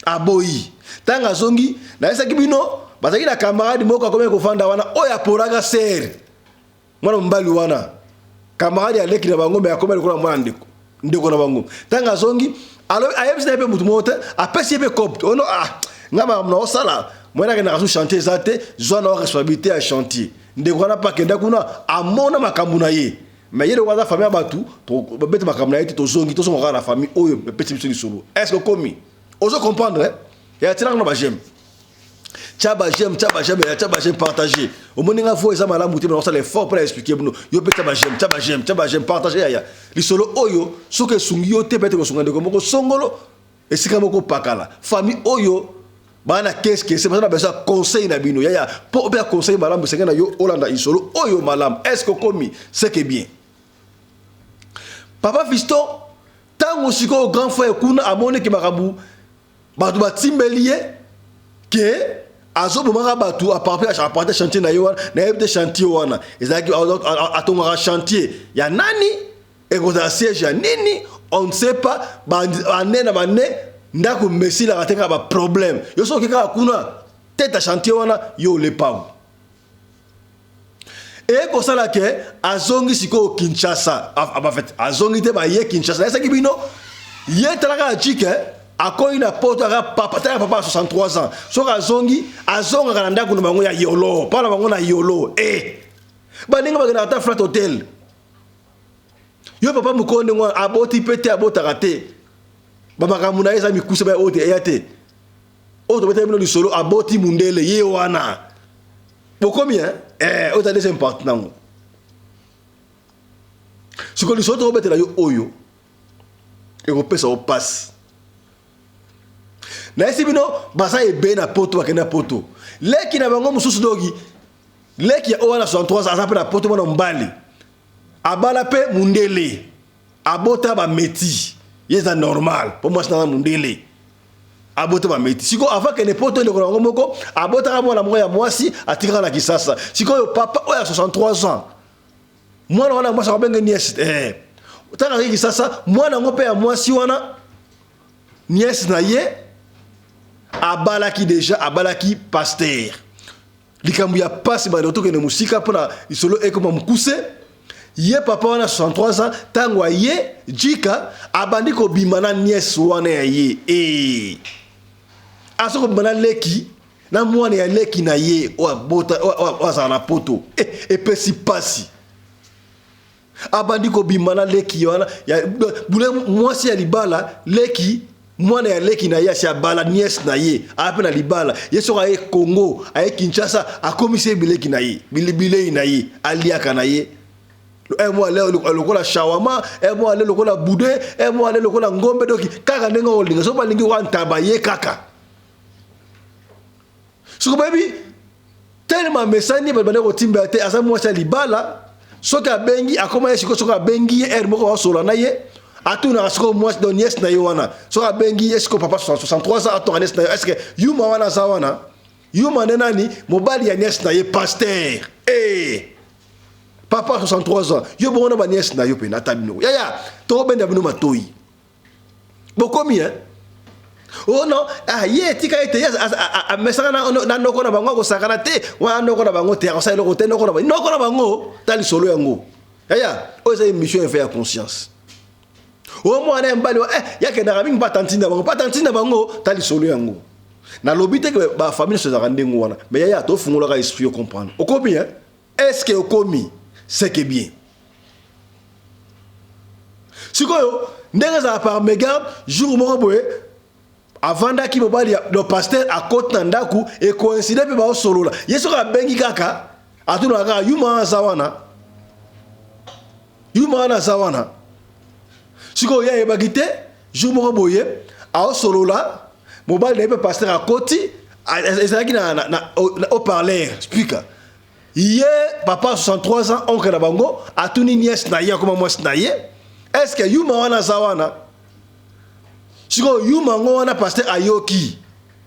Aboyi. Ntango azongi, nayesaki bino, bazalaki na camarade moko akomi kofanda wana, oyo aporaka sere mwana mobali wana, camarade aleki na bango, me akomi lokola mwana ndeko, ndeko na bango. Ntango azongi, ayebisi na ye mpe motu moko te, apesi ye mpe copte ono. Ah, nga makambo na osala, moyen akendaka su chantier eza te. Zwa na responsabilité ya chantier. Ndeko wana mpe akenda kuna amona makambo na ye. Mais ye ndeko aza famille ya bato, tobeta makambo na ye te, tozongi tozonga kaka na famille oyo epesi biso lisolo. Est-ce que okomi? Ozo comprendre eh? Ya tilaka na ba j'aime. Tia ba j'aime, tia ba j'aime, tia ba j'aime partager. Omoni nga fo eza malamu te, mais osala effort pour expliquer bino. Yo pe tia ba j'aime, tia ba j'aime, tia ba j'aime partager yaya. Lisolo oyo soki esungi yo te peut-être kosunga ndeko moko songolo esika moko pakala. Famille oyo bana qu'est-ce que c'est baza na besoin conseil na bino yaya po ope conseil malamu esengeli na yo olanda lisolo oyo malamu. Est-ce que okomi? C'est que bien. Papa Fiston tango sikoyo grand frère kuna amoni ke makambo bato batimbeli ye ke azobomaka bato aparte chantier na ye wana, nayebi te chantier wana ezalaki atongaka chantier ya nani, ekozala siège ya nini, on ne sait pas. Bane na bane ndako mesilaka te, kaka baproblème. Yo soki kaka kuna tete ya chantier wana, yo olepawu eye kosala ke azongi sikoyo Kinshasa. En fait azongi te, baye Kinshasa. Nayesaki bino ye talaka ya chike akoyi na poto aka papa, tala papa ya 63 ans, soki azongi azongaka na ndako na bango ya yolo, mpa na bango na yolo e baninga bakendaka ata flat hotel. Yo papa mokolo ndenge wana aboti mpe te, abotaka te, bamakambo na ye eza mikuse, ba oyo te eya te. Oyo tobetaki bino lisolo aboti mundele ye wana bokomi hein? Eh, oyo eza deuxième partie nango. Sikoyo lisolo tokobetela yo oyo ekopesa yo pasi. Nayesi bino baza ebele na poto, bakende na poto. Leki na bango mosusu doki leki ya oyo wana 63 aza mpe na poto, mwana mobali abala mpe mundele, abota bameti ye eza normal mpo mwasi nanga mundele abota bameti. Sikoyo avant kende poto, ndeko na bango moko abotaka mwana moko ya mwasi atikaka na Kisasa. Sikoyo papa oyo ya 63 ans, mwana wana ya mwasi akobenge nièce eh. Ntango azalaki Kisasa, mwana yango mpe ya mwasi wana nièce na ye abalaki deja, abalaki pasteur. Likambo ya pasi bande tokende mosika mpona lisolo ekoma mokuse. Ye papa wana 63 ans, ntango aye jika abandi kobima na nièce wana ya ye e azo kobima na leki na mwana ya leki na ye oyo abota oyo azala na poto e, epesi pasi. Abandi kobima na leki wana ya bule mwasi ya libala, leki mwana ya leki na ye asi abala nièce na ye, aya mpe na libala. Ye soki aye Congo, aye Kinshasa, akomisi ye bileki na ye, bilei na ye aliaka na ye. Un mois ale lokola shawama, un mois ale lokola boudin, un mois ale lokola ngombe, doki kaka ndenge olinga. Soki balingi wa ntaba ye kaka soki bayebi telema amesani, bato bande kotimbela te, aza mwasi ya libala. Soki abengi akoma ye sikoyo, soki abengi ye heure moko basola na ye, atunaka sikoyo mwasi donc nièce na ye wana. Soki abengi ye sikoyo papa 63 ans atonga nièce na ye, est ce que yuma wana aza wana? Yuma nde nani? Mobali ya nièce na ye pasteur. Eh papa 63 ans, yo bongo na ba nièce na yo mpe ata bino yaya tokobenda bino matoyi bokomi hein? Oh non, ah, ye etika ete ye amesaka na noko na bango, akosakana te wana noko na bango te, akosala eloko te noko na bango, noko na bango ta lisolo yango yaya. Oyo eza émission efe ya conscience. Oyo mwana ya mobali eh, yakendaka mingi mpa tantine na bango, mpa tantine na bango ta lisolo yango. Nalobi te ke bafamille nyonso ezalaka ndenge wana, mais yaya tofungolaka esprit ocomprendre. Okomi hein? Est ce que okomi? C'est que bien. Sikoyo ndenge ezala par mégarde, jour moko boye avandaki mobali ya do pasteur akoti na ndako, ekoinside mpe baosolola. Ye soki abengi kaka atunaka kaka yuma aza wana, yuma wana aza wana. Sikoyo ye ayebaki te, jour moko boye aosolola mobali na ye mpe pasteur akoti, ezalaki na, na, na, na haut-parleur speaker. Ye papa 63 ans oncle na bango atuni nièce na ye akoma mwasi na ye, est ce que yuma wana aza wana? Sikoyo yuma yango wana pasteur ayoki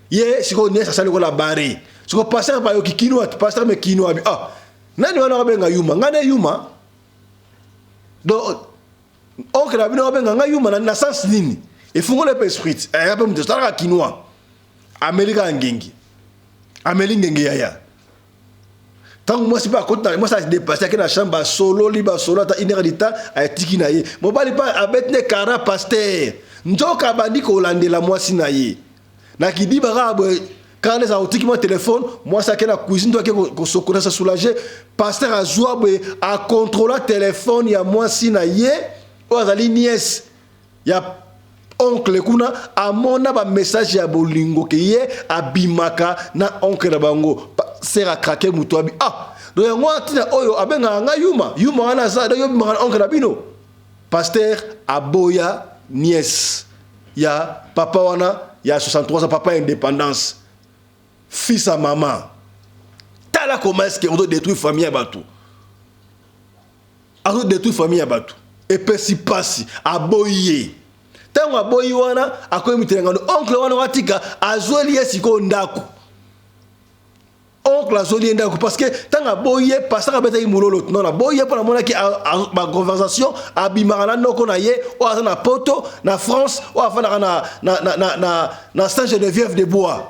ye, sikoyo nièce asali lokola bare. Sikoyo pasteur ayoki kino, pasteur me kino abi ah nani wana abenga yuma, ngai nde yuma? Donc oncle na bino abenga ngai yuma na, na sens nini? Efungola mpe esprit eh, mpe moto asalaka kinois ameli kaka ngengi, ameli ngenge yaya. Ntango mwasi mpe akoti na mwasi adepasse ake na chambre, basololi basolo ata une heure du temps, atiki na ye mobali mpe abeti ne kara pasteur. Nzoka abandi kolandela mwasi na ye na kidiba kaka boye. Kaka nde otiki mwa telefone, mwasi ake na cuisine to ake kosokola sa soulager. Pasteur azwa boye akontrola telefone ya mwasi na ye oyo azali nièce ya oncle kuna, amona ba message ya bolingo ke ye abimaka na oncle na bango. Pasteur akrake moto abi ah donc yango wana ntina oyo abengaka nga yuma yuma wana aza donc yo obimaka na oncle na bino. Pasteur aboya nièce ya papa wana ya 63 ans, papa indépendance, fils à maman. Tala comment est-ce que ozo détruire famille ya bato, azo détruire famille ya bato, epesi pasi. Aboyi ye. Ntango aboyi wana, akoyi mitelengano. Oncle wana atika, azweli ye sikoyo ndako. Oncle azweli ye ndako parce que ntango aboyi ye, pasteur abetaki mololo. Non, aboyi ye mpo namonaki baconversation abimaka na noko na ye oyo aza na Poto, na France, oyo afandaka na Saint Geneviève de Bois.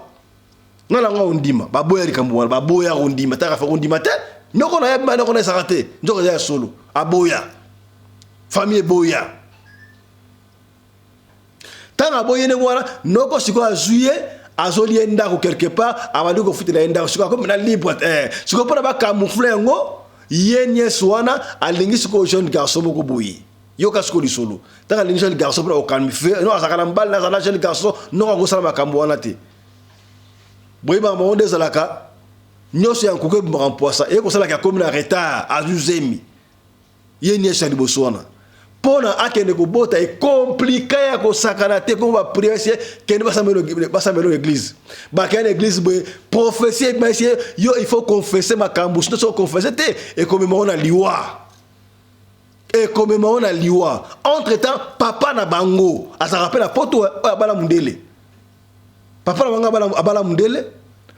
Nga nango ondima baboya likambo wana, baboya kondima. Taka fa kondima te, noko na ye abima, noko na ezalaka te, nzoko eza ya solo. Aboya, famille eboya. Ntango aboyi ndenge wana, noko sikoyo azwi ye, azoli ye ndako quelque part, abandi kofutela ye ndako. Sikoyo akomi na libre sikoyo mpona bacamoufle yango. Ye nièce wana alingi sikoyo jeune garçon moko boye. Yoka sikoyo lisolo. Ntango alingi jeune garçon mpona kocamoufle, no azalaka na mobali, nazala na jeune garçon, noko akosala makambo wana te. Boyebaka bango nde ezalaka nyonso ya nkuku ebimaka mpwasa. Eye kosalaka akomi na retard, azwi zemi. Ye nièce ya liboso wana, mpona akende kobota ekomplika ya kosakana te. Kongo bapriere sie kende basambelo na église. Bakende na église boye, prophétie ebimasi ye: yo, il faut confesser makambo, sinon soki oconfesse te, ekomema ngo na liwa, ekomema ngo na liwa. Entre temps, papa na bango azalaka mpe na Poto, oyo abala mondele. Papa na bango abala mondele,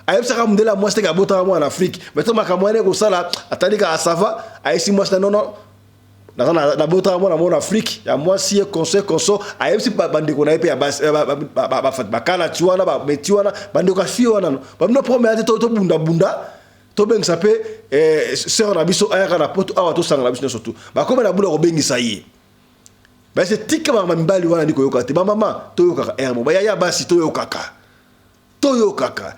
ayebisaka mondele ya mwasi teke abotaka mwana na Afrique. Mais to makambo wana ekosala, atali kaka sava, ayebisi mwasi na nono naza nabotaka mwana mwana Afrique ya mwasi. Ye conseil conso ayebisi bandeko na ye mpe ya basi, bakala ti wana, bameti wana, bandeko ya fille wana babino problème te. Tobundabunda, tobengisa mpe sœur na biso ayaka na Poto awa, tosangana biso nyonso tu. Bakomi na bula kobengisa ye, basi tika bamama mibali wana ndi koyoka te. Bamama toyokaka ere mo, bayaya basi toyokaka, toyokaka.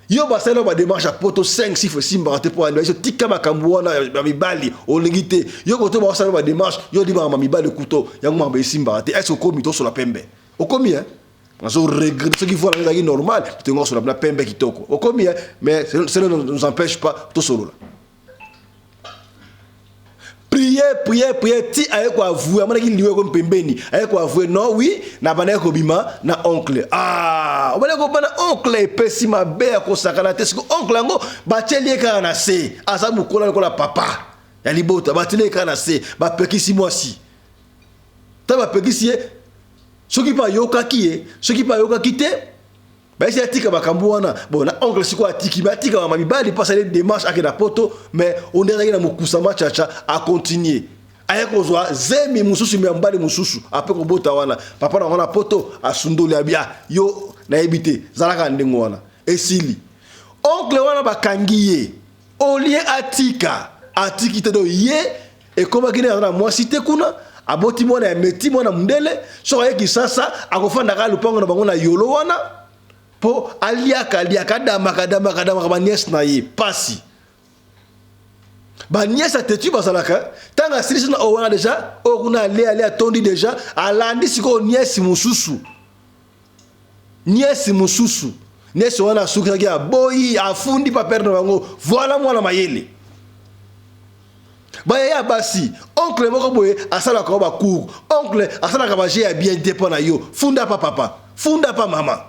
Yo basali oyo badémarche ya Poto 5 6 esimbaka te mpo ani tika makambo wana ya mibali olingi te. Yo koto basala badémarche, yo olibaka ma mibali kuto yango makambo esimbaka te. Est-ce okomi tosola pembe? Okomi hein? Nazo regrette soki voix ezalaki normal, tolinga kosola na pembe kitoko. Okomi hein? Mais cela ne nous empêche pas tosolola. Prier, prier, prier ti aye koavoue. Amonaki liwa ekomi pembeni, aye koavoue: non, oui, na bandaki kobima na oncle. Ah, obandaki kobima na oncle, epesi mabe ya kosakana te. Siko oncle yango batieli ye kaka na se, aza mokolo lokola papa ya libota, batieli ye kaka na se. Bapekisi mwasi, ntango bapekisi ye, soki mpe ayokaki ye, soki mpe ayokaki te, bayesi atika makambo wana. Bon, na oncle sikoyo atiki, me atika mama mibali mpo asali démarche ake na Poto. Mais onde azalaki na mokusa machacha, acontinue, aye kozwa zemi mosusu ya mobali mosusu ape kobota wana. Papa na wana Poto asundoli, abia yo nayebi te, zalaka ndenge wana esili. Oncle wana bakangi ye olie, atika, atiki te. Donc ye ekomaki nde aza na mwasi te kuna, aboti mwana ya meti, mwana mondele. Soki aye Kisasa, akofandaka lupango na bango na Yolo wana mpo aliaka, aliaka, adamaka, adamaka, adamaka banièce na ye. Pasi, banièce atetu bazalaka. Ntango asilisi na oyo wana déjà, oyo kuna ale ale atondi déjà, alandi sikoyo nièce mosusu, nièce mosusu. Nièce wana asukisaki, aboyi, afundi papere na bango. Voilà, mwana mayele. Bayaya basi, oncle moko boye asalaka yo bacour, oncle asalaka baje ya bien te mpo na yo. Funda pa papa, funda pa mama,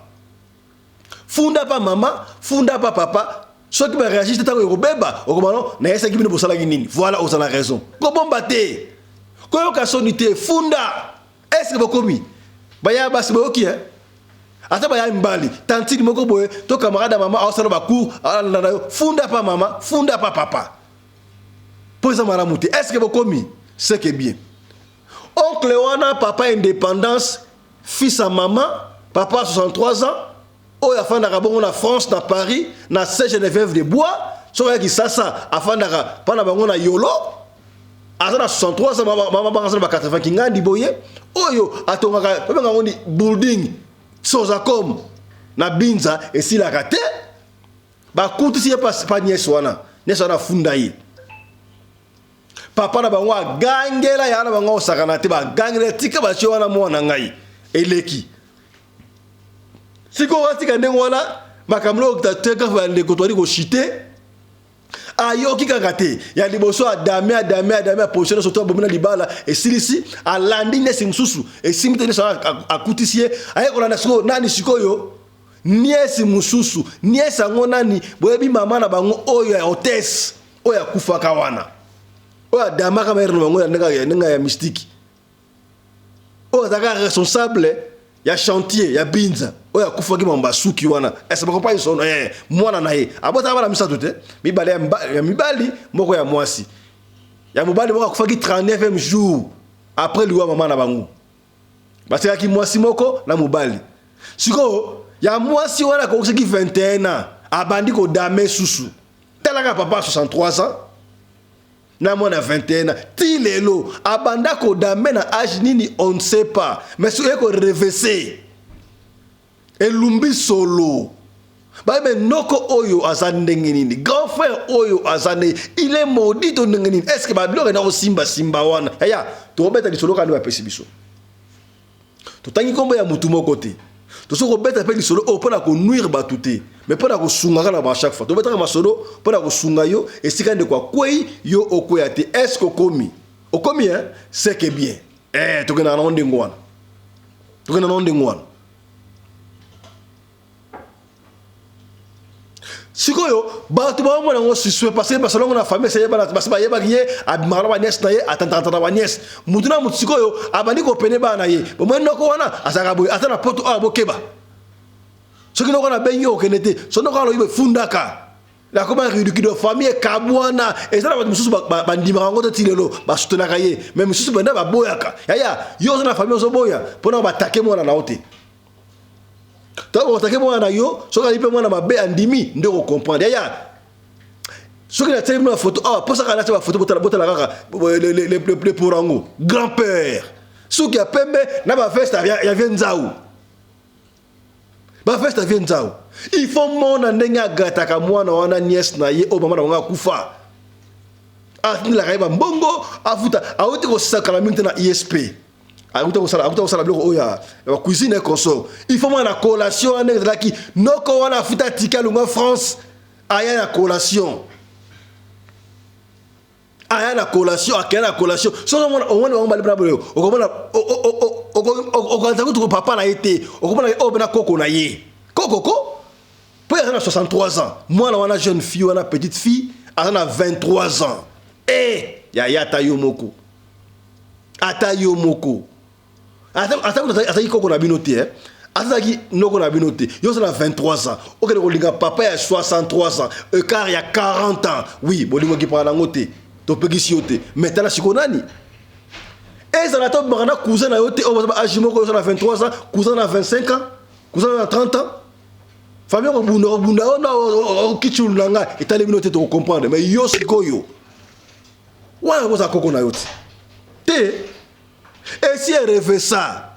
funda pa mama, funda pa papa. Soki baréagir te, ntango ekobeba, okoma no nayesaki bino, bosalaki nini? Voilà, ozala raison. Kobomba te, koyoka soni te, funda. Est ce que bokomi baya basi boyoki eh? Ata baya mibali, tantine moko boye to camarade ya mama aosala bacour, alanda na yo, funda pa mama, funda pa papa, mpo eza malamu te. Est ce que bokomi? C'est que bien. Oncle wana, papa indépendance, fils à mama, papa 63 ans, oyo afandaka bongo na France, na Paris, na Saint Geneviève de Bois. Soki ayaki Sasa, afandaka mpa na bango na Yolo. Aza na 63 ans, mama banga aza na ba 80 kingandi boye. Oyo atongaka, babenga yango ni building Sozacom na Binza, esilaka te. Bakutisi ye pa nièce wana. Nièce wana afunda ye. Papa na bango agangela ya na bango osakana te, bagangela tika batie wana mwana ngai eleki. Sikoyo atika ndenge wana makambo oyo te kaka bandeko toali koshite ayoki kaka te ya liboso adame adame adame aposition nyonso to abomi na libala esilisi alandi nesi mosusu esimbi te nyonso akutisi ye aye kolanda sikoyo nani sikoyo niesi mosusu niesi yango nani boyebi mama na bango oyo ya hotesse oyo akufaka wana oyo adamaka mayere na bango ya ndenge ya mystike oyo azalaka responsable ya chantier ya binza oyo akufaki mambo basuki wana ese bakopa sono eh, mwana na ye abotaka bana misato te mibale ya mibali moko ya mwasi ya mobali moko akufaki 39e jour après liwa mama na bango batikaki mwasi moko na mobali sikoyo ya mwasi wana akokisaki 21 ans abandi kodame susu talaka papa 63 ans na mwana 21 ans ti lelo abanda kodame na age nini on ne sait pas mais soki eye korevese elumbi solo bayebe noko oyo aza ndenge nini grand frère oyo aza ndenge il est maudit to ndenge nini est ce que babiloko ena kosimbasimba wana yaya tokobeta lisolo kaka nde bapesi biso totangi nkombo ya motu moko te tosoki kobeta mpe lisolo oyo mpo na konuire bato te mais mpo na kosunga kaka na chaque fois tobetaka masolo mpo na kosunga yo esika ndeko akwei yo okweya te est ce que okomi okomi hein c'est que bien eh tokendaka nango ndenge wana tokenda nango ndenge wana sikoyo bato baomona yango suspect parce que basala yango na famille eseyebana basi bayebaki ye abimaka na baniese na ye atantaka na baniese motu na motu sikoyo abandi kopene bana na ye bomoi noko wana azalaka boye ata na poto awa bokeba soki noko wana abengi okende te soki noko alobi befundaka nakoma ridicule famille ekabwana eza na bato mosusu bandimaka yango te ti lelo basutenaka ye mais mosusu mpenza baboyaka yaya yo oza na famille ozoboya mpona batake mwana na yo te ntango otake mwana na yo soki ali mpe mwana mabe andimi nde okocomprendre yaya soki natieli bino bafoto awa mposa kaka natia bafoto botala botala kaka le porango grand père suki ya pembe na baveste ya vie nzau baveste ya vie nzau il faut mona ndenge agataka mwana wana nièce na ye oyo mama na bango akufa atindelaka ye bambongo afuta awuti kosakala mingi te na isp akuta kosala akuta kosala biloko oyo ya ba cuisine et consort il faut mwana collation wana ndenge ezalaki noko wana afuta tike alongwa france aya na collation aya na collation akenda na collation soki omona omoni bango bali bana boyo okomona okanisa kutu papa na ye te okomona oyo pena koko na ye koko ko mpo aza na 63 ans mwana wana jeune fille wana petite fille aza na 23 ans e eh, yaya ata yo moko ata yo moko ata azalaki koko na bino te eh? azalaki noko na bino te yo oza na 23 ans okende kolinga papa ya 63 ans écart ya 40 ans oui bolingo ekipaka nango te topekisi yo te mais tala sikoyo nani ezala ata obimaka na cousin na yo te oyo baza ba age moko oza na 23 ans cousin na 25 ans cousin na 30 ans famille okobunda okobunda oyo na okitulu na ngai etali bino te tokocomprendre mais yo sikoyo wana kozala koko na yo te te esi erevesa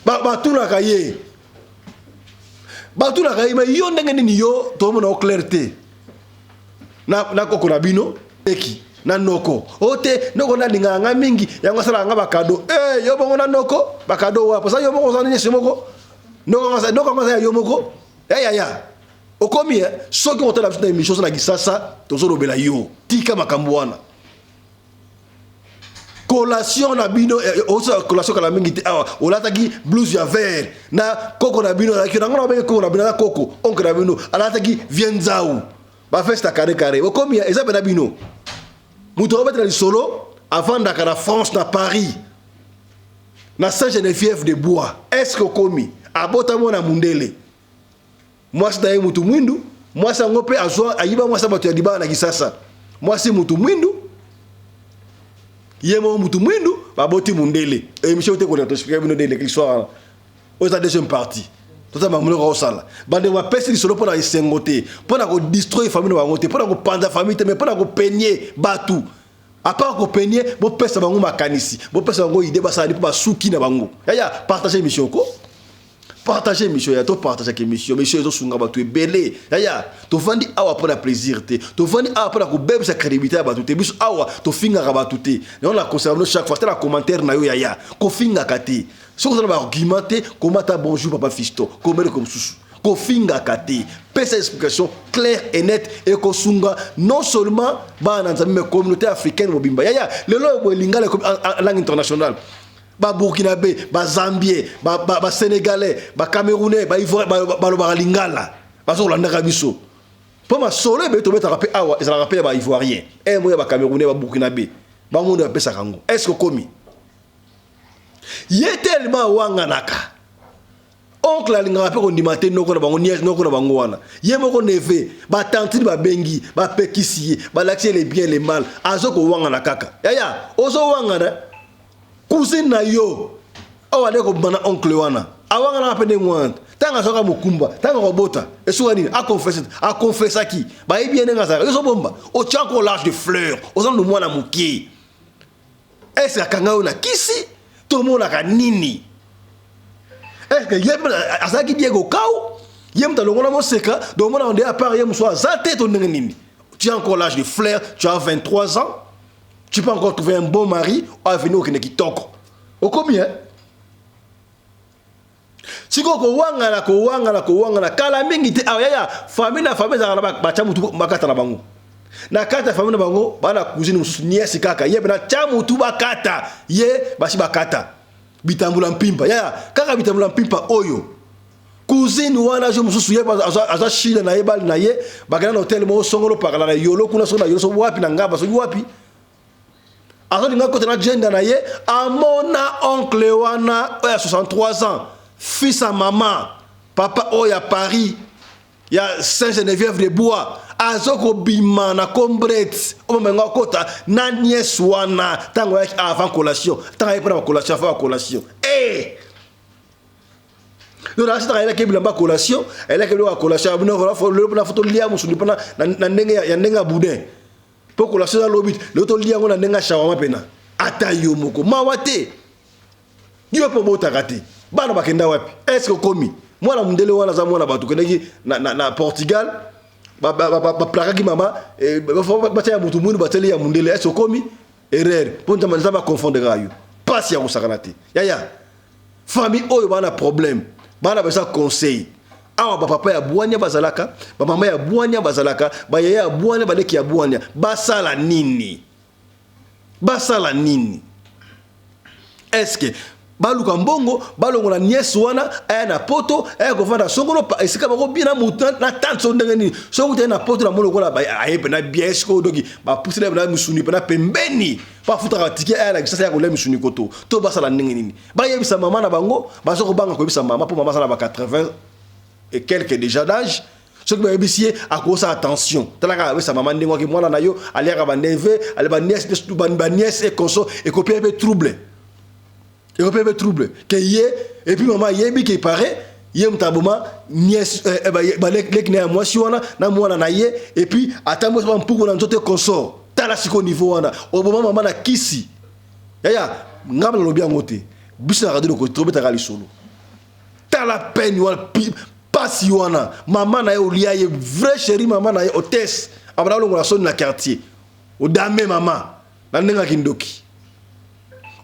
batunaka ye batunaka ye me yo ndenge nini yo tomona yo claire te na, na koko na bino eki na noko o te noko nalingaka ngai mingi yango asalaka ngai bakado e eh, yo bongo na noko bakado wapo oza yo moko oza nyesi moko noko yango aza ya yo moko yayaya ya, ya. Okomi eh? Soki otala biso na emission na Kisasa tozolobela yo. Tika makambo wana. Collation na bino eh, eh, osala collation kala mingi te awa olataki blouse ya vert na koko na bino azalaki nango na babenge koko na bino aza koko oncle na bino alataki vie nzau bafesta carré carré okomi eh, eza pena bino moto akobetela lisolo avandaka na France na Paris na Saint Geneviève de Bois est-ce que okomi abota mwana mundele Mwasi na ye mutu mwindu, mwasi yango pe azwa ayiba mwasi ya bato ya libala na Kisasa. Mwasi mutu mwindu, ye moko mutu mwindu, baboti mundele. Emission te koleka to expliquer bino ndenge l'histoire wana. Oyo eza deuxième partie. Toza makambo noko osala. Bandeko bapesi lisolo mpo na esengo te, mpo na kodestroyer famille na bango te, mpo na kopanza famille te, mais mpo na kopenie bato. À part kopenie, bopesa bango makanisi, bopesa bango idée basala mpo basuki na bango. Yaya, partager émission ko. Partage émission ya to partageaka émission, émission ezosunga bato ebele. Yaya, tovandi awa mpo na plaisir te, tovandi awa mpo na kobebisa crédibilité ya bato te. Biso awa tofingaka bato te. Yango na conseille bino chaque fois, tala commentaire na yo yaya, kofingaka te. Soki oza na baargument te, komata bonjour papa Fiston, koma eloko mosusu. Kofingaka te, pesa explication claire et nette, ekosunga non seulement bana na Nzambe mais communauté africaine mobimba. Yaya, lelo oyo boye lingala ekomi langue internationale. Ba burkinabé, ba zambien, ba sénégalais, ba camerounais, ba ivoirien balobaka lingala, bazo kolandaka biso mpo masolo ebele tobetaka mpe awa ezalaka mpe ya ba ivoirien e mo ya ba camerounais, ba burkinabé, bango nde bapesaka yango. Est ce que okomi ye tellement awanganaka oncle alingaka mpe kondima te noko na bango, nièce noko na bango wana, ye moko neveu, batantine babengi, bapekisi ye, balakisi ye le bien, le mal, azo kowangana kaka. Yaya, ozowangana cousine na yo oyo ade kobima na oncle wana, awanganaka mpe ndenge wana. Ntango azwaka mokumba, ntango akobota, esuka nini? Aconfesse, aconfessaki, bayebi ye ndenge azalaka. Yo ozobomba, otia encore l'âge de fleur, oza nanu mwana moke. Est-ce akanga yo na kisi? Tomonaka nini? Est-ce ye mpe azalaki Diego Kau, ye moto alongola moseka? Donc omonaka nde à part ye mosusu aza te to ndenge nini? Tu as encore l'âge de fleur, tu as 23 ans, tu peux encore trouver un bon mari oyo avenir okende kitoko. Okomi hein? Sikoyo kowangana, kowangana, kowangana kala mingi te awa yaya. Famille na famille ezalaka na batya mutu bakata na bango. Na kati ya famille na bango, bana cousine mosusu, nièce kaka ye mpe tya mutu bakata ye, basi bakata bitambula mpimpa. Yaya, kaka bitambula mpimpa oyo, cousine wana jo mosusu ye aza shida na ye, bali na ye bakenda na hotel moko songolo pakala na yolo kuna, soki na yolo, soki wapi na ngaba, soki wapi, azolinga kota na jenda na ye, amona oncle wana oyo ya 63 ans, fils ya mama papa oyo ya Paris ya Saint Geneviève de Bois, azokobima na combrete oyo mama yango akota na nièce wana. Ntango ayaki avant collation, ntango ayaki mpona bacollation, avant bacollation, eh! Donc asitaka ayelaki bilamba collation, ayelaki biloko ya collation. Abino lelo mpona fo tolia mosuni mpona na ndenge ya ndenge ya boudin, mpo collation eza lobi, lelo tolia yango na ndenge ya shawarma mpena. Ata yo moko mawa te, yo mpe obotaka te, bana bakenda wapi? Est ce que okomi mwana mondele wana aza mwana bato okendaki na Portugal, baplakaki mama eh, batia ya motu mwindu, batieli ya mondele. Est ce okomi erreur mpo Nzambe aconfondre kaka yo? Mpasi ya kosakana te yaya. Famille oyo bana problème, bana baza conseil awa. Bapapa ya bwania bazalaka, bamama ya bwania bazalaka, bayaya ya bwania, baleki ya bwania, basala nini? Basala nini? Est-ce baluka mbongo balongola nièce wana aya na Poto, aya kovanda songolo esika bakobina motu na tante so ndenge nini? Soki utali na Poto, na moni lokola aye mpena bien sikoyo, doki bapusela mpena misuni mpena pembeni, bafutaka tike, aya na Kisasa ya kolia misuni koto. To basala ndenge nini? Bayebisa mama na bango? Baza kobanga koyebisa mama mpo mama aza na ba 80 et quelques déjà d'âge. Soki bayebisi ye, akosala attention. Tala kaka, ayebisa mama ndenge waki mwana na yo aliaka baneveu, ale banièce, banièce et conso, ekopia mpe trouble, ekopia mpe trouble ke ye. Et puis mama ayebi ke pare ye moto aboma nièce, baleki na ya mwasi wana na mwana na ye. Et puis ata mwasi bampuku na nzoto consort. Tala sikoyo niveau wana, oboma mama na kisi. Yaya, ngai nalobi yango te, biso na radio tobetaka lisolo. Tala peine wana, pasi wana, mama na ye olia ye, vrai chéri, mama na ye hôtesse abanda olongola soni na quartier. Odame mama na ndenge ya kindoki,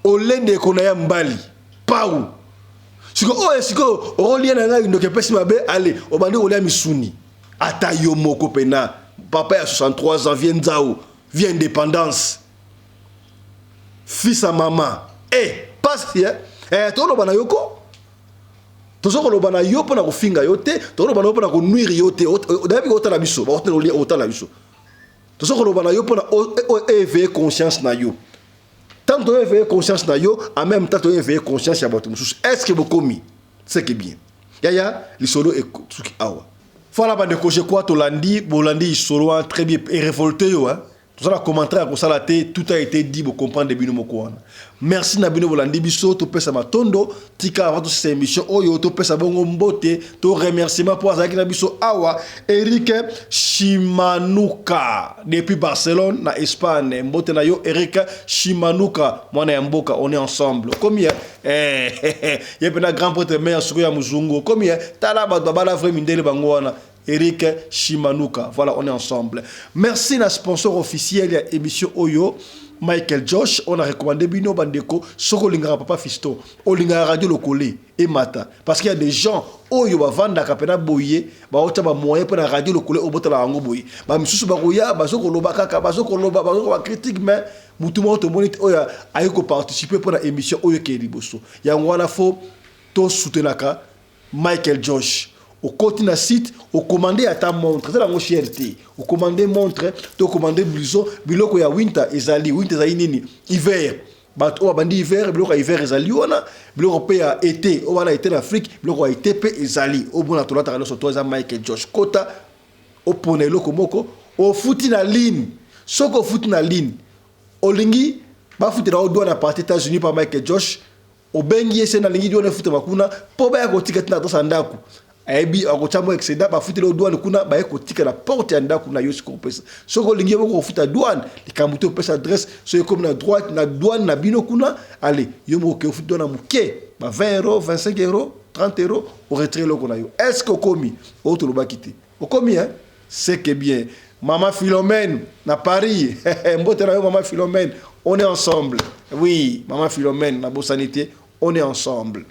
ole ndeko na ye mbali pau. Sikoyo oyo, sikoyo okolia na ngai kindoki epesi mabe. Ale obandi kolia misuni, ata yo moko pena papa ya 63 ans, vie nzau, vie indépendance, fils ya mama e pasi eh? Eh, toloba na yo ko, toza koloba na yo mpona kofinga yo te, toloba na yo mpona konuire yo te. Nayebi otala biso, otala biso, toza koloba na yo mpona oéveille conscience na yo. Tant toéveille conscience na yo, en même temps toéveille conscience ya bato mosusu. Est ce que bokomi? C'est que bien yaya, lisolo esuki awa. Voilà bandeko, je crois tolandi, bolandi lisolo wana très bien et révolté yo hein? Toza na commentaire ya kosala te, tout a été dit, bocomprendre bino moko wana. Merci na bino bolandi biso, topesa matondo. Tika avant tosisa émission oyo, topesa bongo mbote to remerciement mpo azalaki na biso awa, Eric Shimanuka depuis Barcelone na Espagne. Mbote na yo Eric Shimanuka, mwana ya mboka, on est ensemble. Komi. Eh, ye mpe na grand prêtre meya sikoyo ya muzungu okomi eh, tala bato babala vrai mindele bango wana Eric Shimanuka. Voilà, on est ensemble. Merci na sponsor officiel ya émission Oyo. Michael Josh, on a recommandé bino bandeko soko lingaka papa Fiston, olingaka radio lokole et mata parce qu'il y a des gens oyo bavandaka pena boye baotya ba moyen mpo na radio lokole obotala yango boye ba misusu bakoya bazokoloba kaka bazokoloba bazokoloba critique mais mutu moko tomoni te oyo aye koparticipe mpo na émission oyo ekeye liboso yango wana fo tosoutenaka Michael Josh okoti na site okomande ata montre eza yango cher te okomande montre to okomande blouson biloko ya winter ezali winter ezali nini hiver bato oyo babandi hiver biloko ya hiver ezali wana biloko mpe ya été oyo wana été na afrique biloko ya été mpe ezali omona tolataka nyonso to eza Michael Josh kota opona eloko moko ofuti na ligne soki ofuti na ligne olingi bafutela yo douane à partir États-Unis par Michael Josh obengi ye se nalingi douane efutama kuna mpo baya kotika tina adresse ya ndako ayebi akotya mwa excédent bafuteli yo douane kuna baye kotika na porte ya ndako na yo sikoyo opesa soki olingi yo moko kofuta douane likambo te opesa adresse soki ekomi na droite na douane na bino kuna ale yo moko oke ofuti douane ya moke ba 20 euro 25 euro 30 euro oretire eloko na yo est ce que okomi oyo tolobaki te okomi hein c'est que bien Maman Philomène na Paris mbote na yo Maman Philomène on est ensemble oui Maman Philomène na bosani te on est ensemble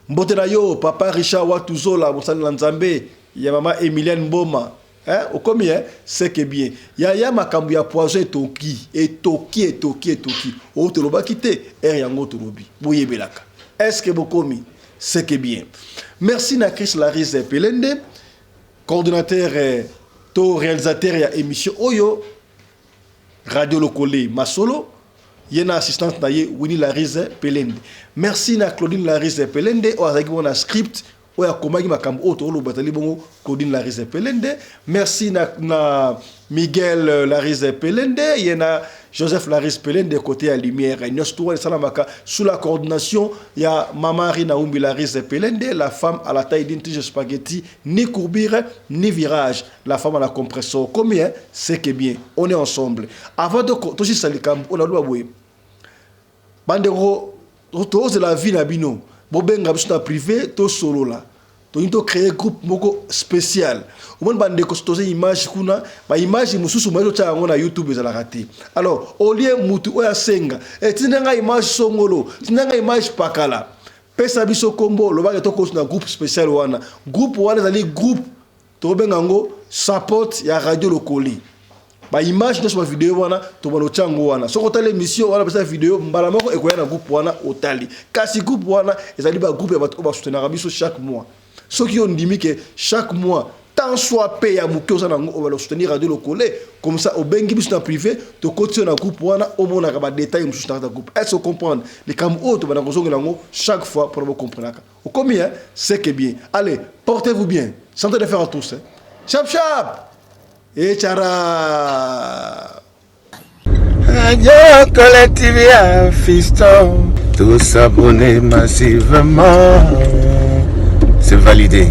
mbote na yo papa Richard Watuzola mosali na Nzambe ya mama Emilienne Mboma hein okomi hein c'est que bien ya ya makambo ya poison etoki etoki etoki etoki oyo tolobaki te heure yango tolobi boyebelaka est-ce que bokomi c'est que bien merci na Chris Larise Pelende coordonnateur eh, to réalisateur ya émission oyo radio lokole masolo ye na assistante na ye Winnie Larise Pelende merci na Claudine Larise Pelende oyo azalaki bongo na script oyo akomaki makambo oyo tokoloba ezali bongo Claudine Larise Pelende merci na, na Miguel euh, Larise Pelende ye na Joseph Larise Pelende côté ya lumière nyonso to wana esalamaka sous la coordination ya Mama Rina Umbi Larise Pelende la femme à la taille d'une tige spaghetti ni courbure ni virage la femme à la compressor combien c'est que bien on est ensemble avant de tosisa likambo oyo naloba boye bandeko tozela vie na bino bobenga biso na privé tosolola tolingi tocree groupe moko spécial omoni bandeko so toza image kuna baimage mosusu moye totya yango na youtube ezalaka te alors olie mutu oyo asenga etinda ngai image songolo tinda ngai image pakala pesa biso kombo olobaki tokosi na groupe spécial wana groupe wana ezali groupe tokobenga yango support ya radio lokoli baimage nyonso bavideo wana tobanda otya yango wana soki otali émission wana pesa video mbala moko ekoya na groupe wana otali kasi groupe wana ezali bagroupe ya bato oyo basoutenaka biso chaque mois soki yo ondimi ke chaque mois tant soit pe ya moke oza nango obanda kosoutenir radio lokole comme ça obengi biso na privé tokoti yo na groupe wana omonaka badetail mosusu na kati ya groupe est ce comprendre likambo oyo tobanda kozongela yango chaque fois mpona bocomprenaka okomi hein c'est que bien allez portez vous bien santé de faire à tous hein. chap chap echara Radio Collective ya Fiston. Tous abonnés massivement. C'est validé.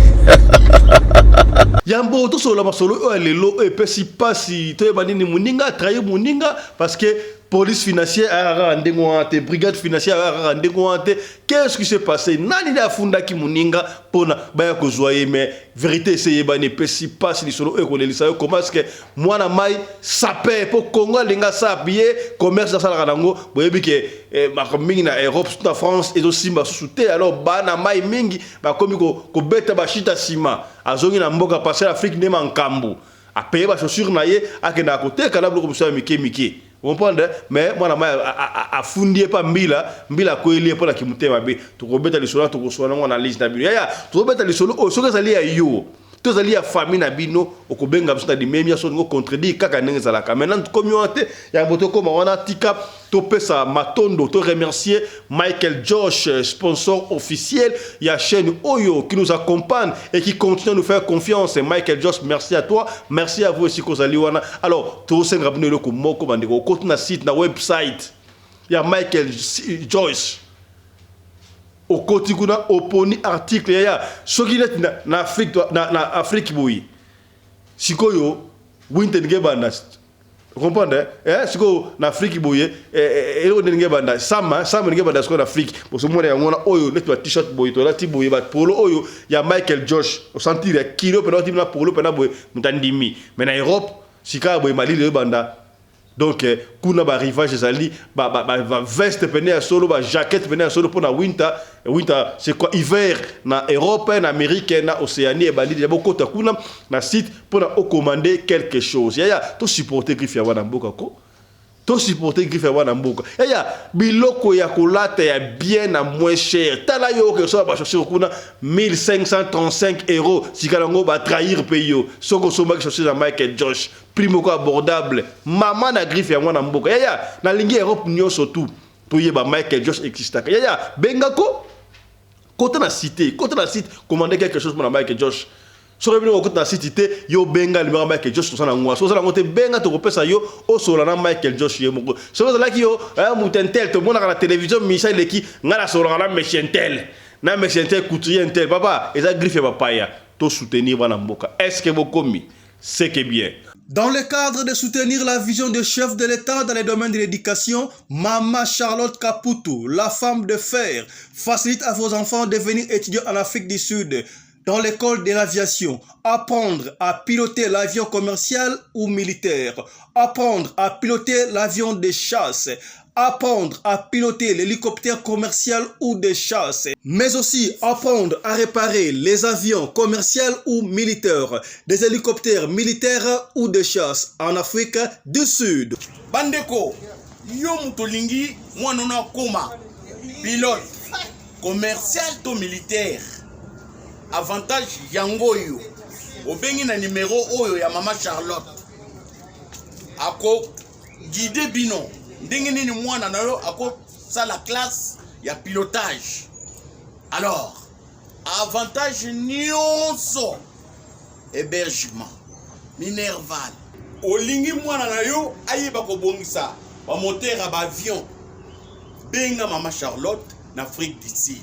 Yambo tosolola masolo oyo ya lelo oyo epesi mpasi toyeba nini moninga atrahi moninga parce que police financière ayaka kaka ndenge wana te brigade financière ayaka kaka ndenge wana te qu'est-ce qui s'est passé nani nde afundaki moninga mpona baya kozwa ye mais verité esi eyebani epesi mpasi lisolo oyo ekolelisa yo comment est-ce que mwana mai sape mpo congo alinga sape ye commerce asalaka nango boyebi ke eh, makambo mingi na europe surtout na france ezosimba susu te alors bana mai mingi bakomi kobeta bashita nsima azongi na mboka parce afrique nde mankambo apaye bachaussure na ye akendaka koteka na biloko mosusu ya mike mike comprendre mais mwana mai afundi ye mpa mbila mbila akweli ye mpo na kimotema mabe tokobeta lisolo tokosolola nango analyse na bino yaya tokobeta lisolo oyo soki ezali ya yo to ezali ya famille na bino okobenga biso na limemia so olingi ocontredire kaka ndenge ezalaka maintenant tokomi wana te yango tokóma wana tika topesa matondo to remercier Michael Josh sponsor officiel ya chaîne oyo qui nous accompagne et qui continue à nous faire confiance Michael Josh merci à toi merci à vous esika ozali wana alors tosenga bino eloko moko bandeko okoti na site na website ya Michael Joyce okoti kuna oponi article yaya soki neti na, na Afrique na, na Afrique boye sikoyo winter ngebanda Comprendre eh? Sikoyo na Afrique boye eh, eh, eloko ndenge ebanda sama sama ndenge ebanda sikoyo na Afrique, bozomona yango wana oyo neti ba t-shirt boye tolati boye, ba polo oyo ya Michael Josh, osentir ya kilo pena otimi na polo pena boye, moto andimi. Mais na Europe sika boye malili ebanda. Donc eh, kuna ba rivage ezali ba, ba, ba, ba veste pene ya solo, ba jaquette pene ya solo pona winter. Winter, c'est quoi? Hiver na Europe, na Amérique, na Océanie ebandi deja. Bokota kuna na site pona ocommande quelque chose. Yaya, to supporter griffe ya wana mboka ko, to supporter griffe ya wana mboka. Yaya, biloko ya kolata ya bien na moins cher. Tala yo oke osomba bachaussure kuna 1535 euros, sika yango batrahir mpe yo. Soki osombaki chaussure ya Michael Josh, prix moko abordable, mama na griffe ya mwana mboka. Yaya, nalingi Europe nyonso tu toyeba Michael Josh existaka. Yaya, bengako, kota na site, kota na site, commande quelque chose mpona Michael Josh. Soki bino okota na site te, yo benga numéro Michael Josh, tosala yango. Soki ozala yango te, benga, tokopesa yo, osola na Michael Josh ye moko. Soki ozalaki yo moto intel, tomonaka na télévision misa eleki, ngai nasololaka na monsieur intel, na monsieur intel, couturier intel. Papa, eza griffe ya bapaya. Tosoutenir bana mboka. Est ce que bokomi? C'est que bien. Dans le cadre de soutenir la vision du chef de l'État dans les domaines de l'éducation, Mama Charlotte Kaputu, la femme de fer, facilite à vos enfants de venir étudier en Afrique du Sud dans l'école de l'aviation, apprendre à piloter l'avion commercial ou militaire, apprendre à piloter l'avion de chasse, apprendre à piloter l'hélicoptère commercial ou de chasse, mais aussi apprendre à réparer les avions commerciaux ou militaires, des hélicoptères militaires ou de chasse en Afrique du Sud. Bandeko, yo moto olingi mwana ono akóma pilote commercial to militaire, avantage yango oyo: obengi na numero oyo ya mama Charlotte, akoguide bino ndenge nini mwana na yo akosala classe ya pilotage. Alors, avantage nyonso, hébergement, minerval. Olingi mwana na yo ayeba kobongisa bamoteur ya baavion, benga mama Charlotte na Afrique du Sud.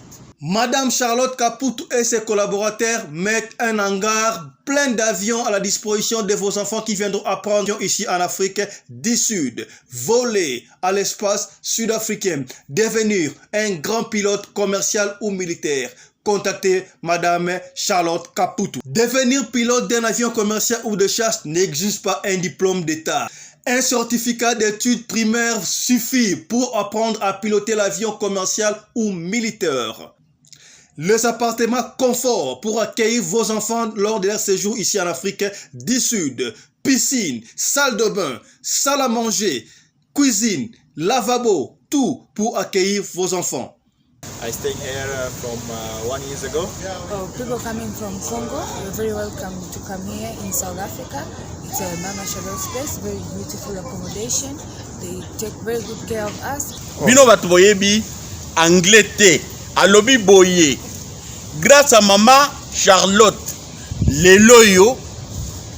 Madame Charlotte Kaputu et ses collaborateurs mettent un hangar plein d'avions à la disposition de vos enfants qui viendront apprendre ici en Afrique du Sud, voler à l'espace sud-africain, devenir un grand pilote commercial ou militaire. Contactez Madame Charlotte Kaputu. Devenir pilote d'un avion commercial ou de chasse n'exige pas un diplôme d'État. Un certificat d'études primaires suffit pour apprendre à piloter l'avion commercial ou militaire. Les appartements confort pour accueillir vos enfants lors de leur séjour ici en Afrique du Sud. Piscine, salle de bain, salle à manger, cuisine, lavabo, tout pour accueillir vos enfants. I stay here from one years ago. Oh, people coming from Congo, you're very welcome to come here in South Africa. It's a Mama Charlotte's place, very beautiful accommodation. They take very good care of us. Bino bato boyebi anglais te, alobi boye: grâce à mama Charlotte, lelo oyo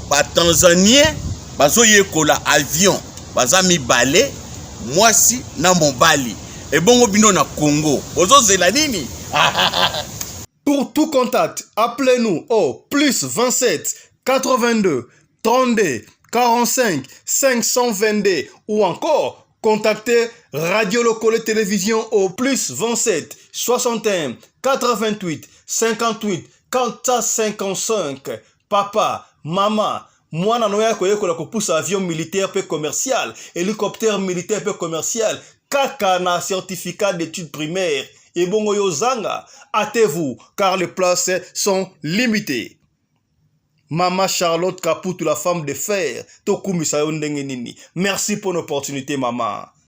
batanzanien bazoyekola avion, baza mibale, mwasi na mobali. Ebongo bino na Congo bozozela nini? Pour tout contact, appelez-nous au plus 27 82 32 45 522 ou encore contactez Radio Lokole Télévision au plus 27 61 88 58 455. Papa, maman, mwana no ya koyekola kopusa avion militaire mpe commercial, hélicoptère militaire mpe commercial, kaka na certificat d'études primaires. Ebongo yo zanga, hâtez-vous car les places sont limitées. Mama Charlotte Kaputu, la femme de fer, tokumisa yo ndenge nini? Merci pour l'opportunité, mama.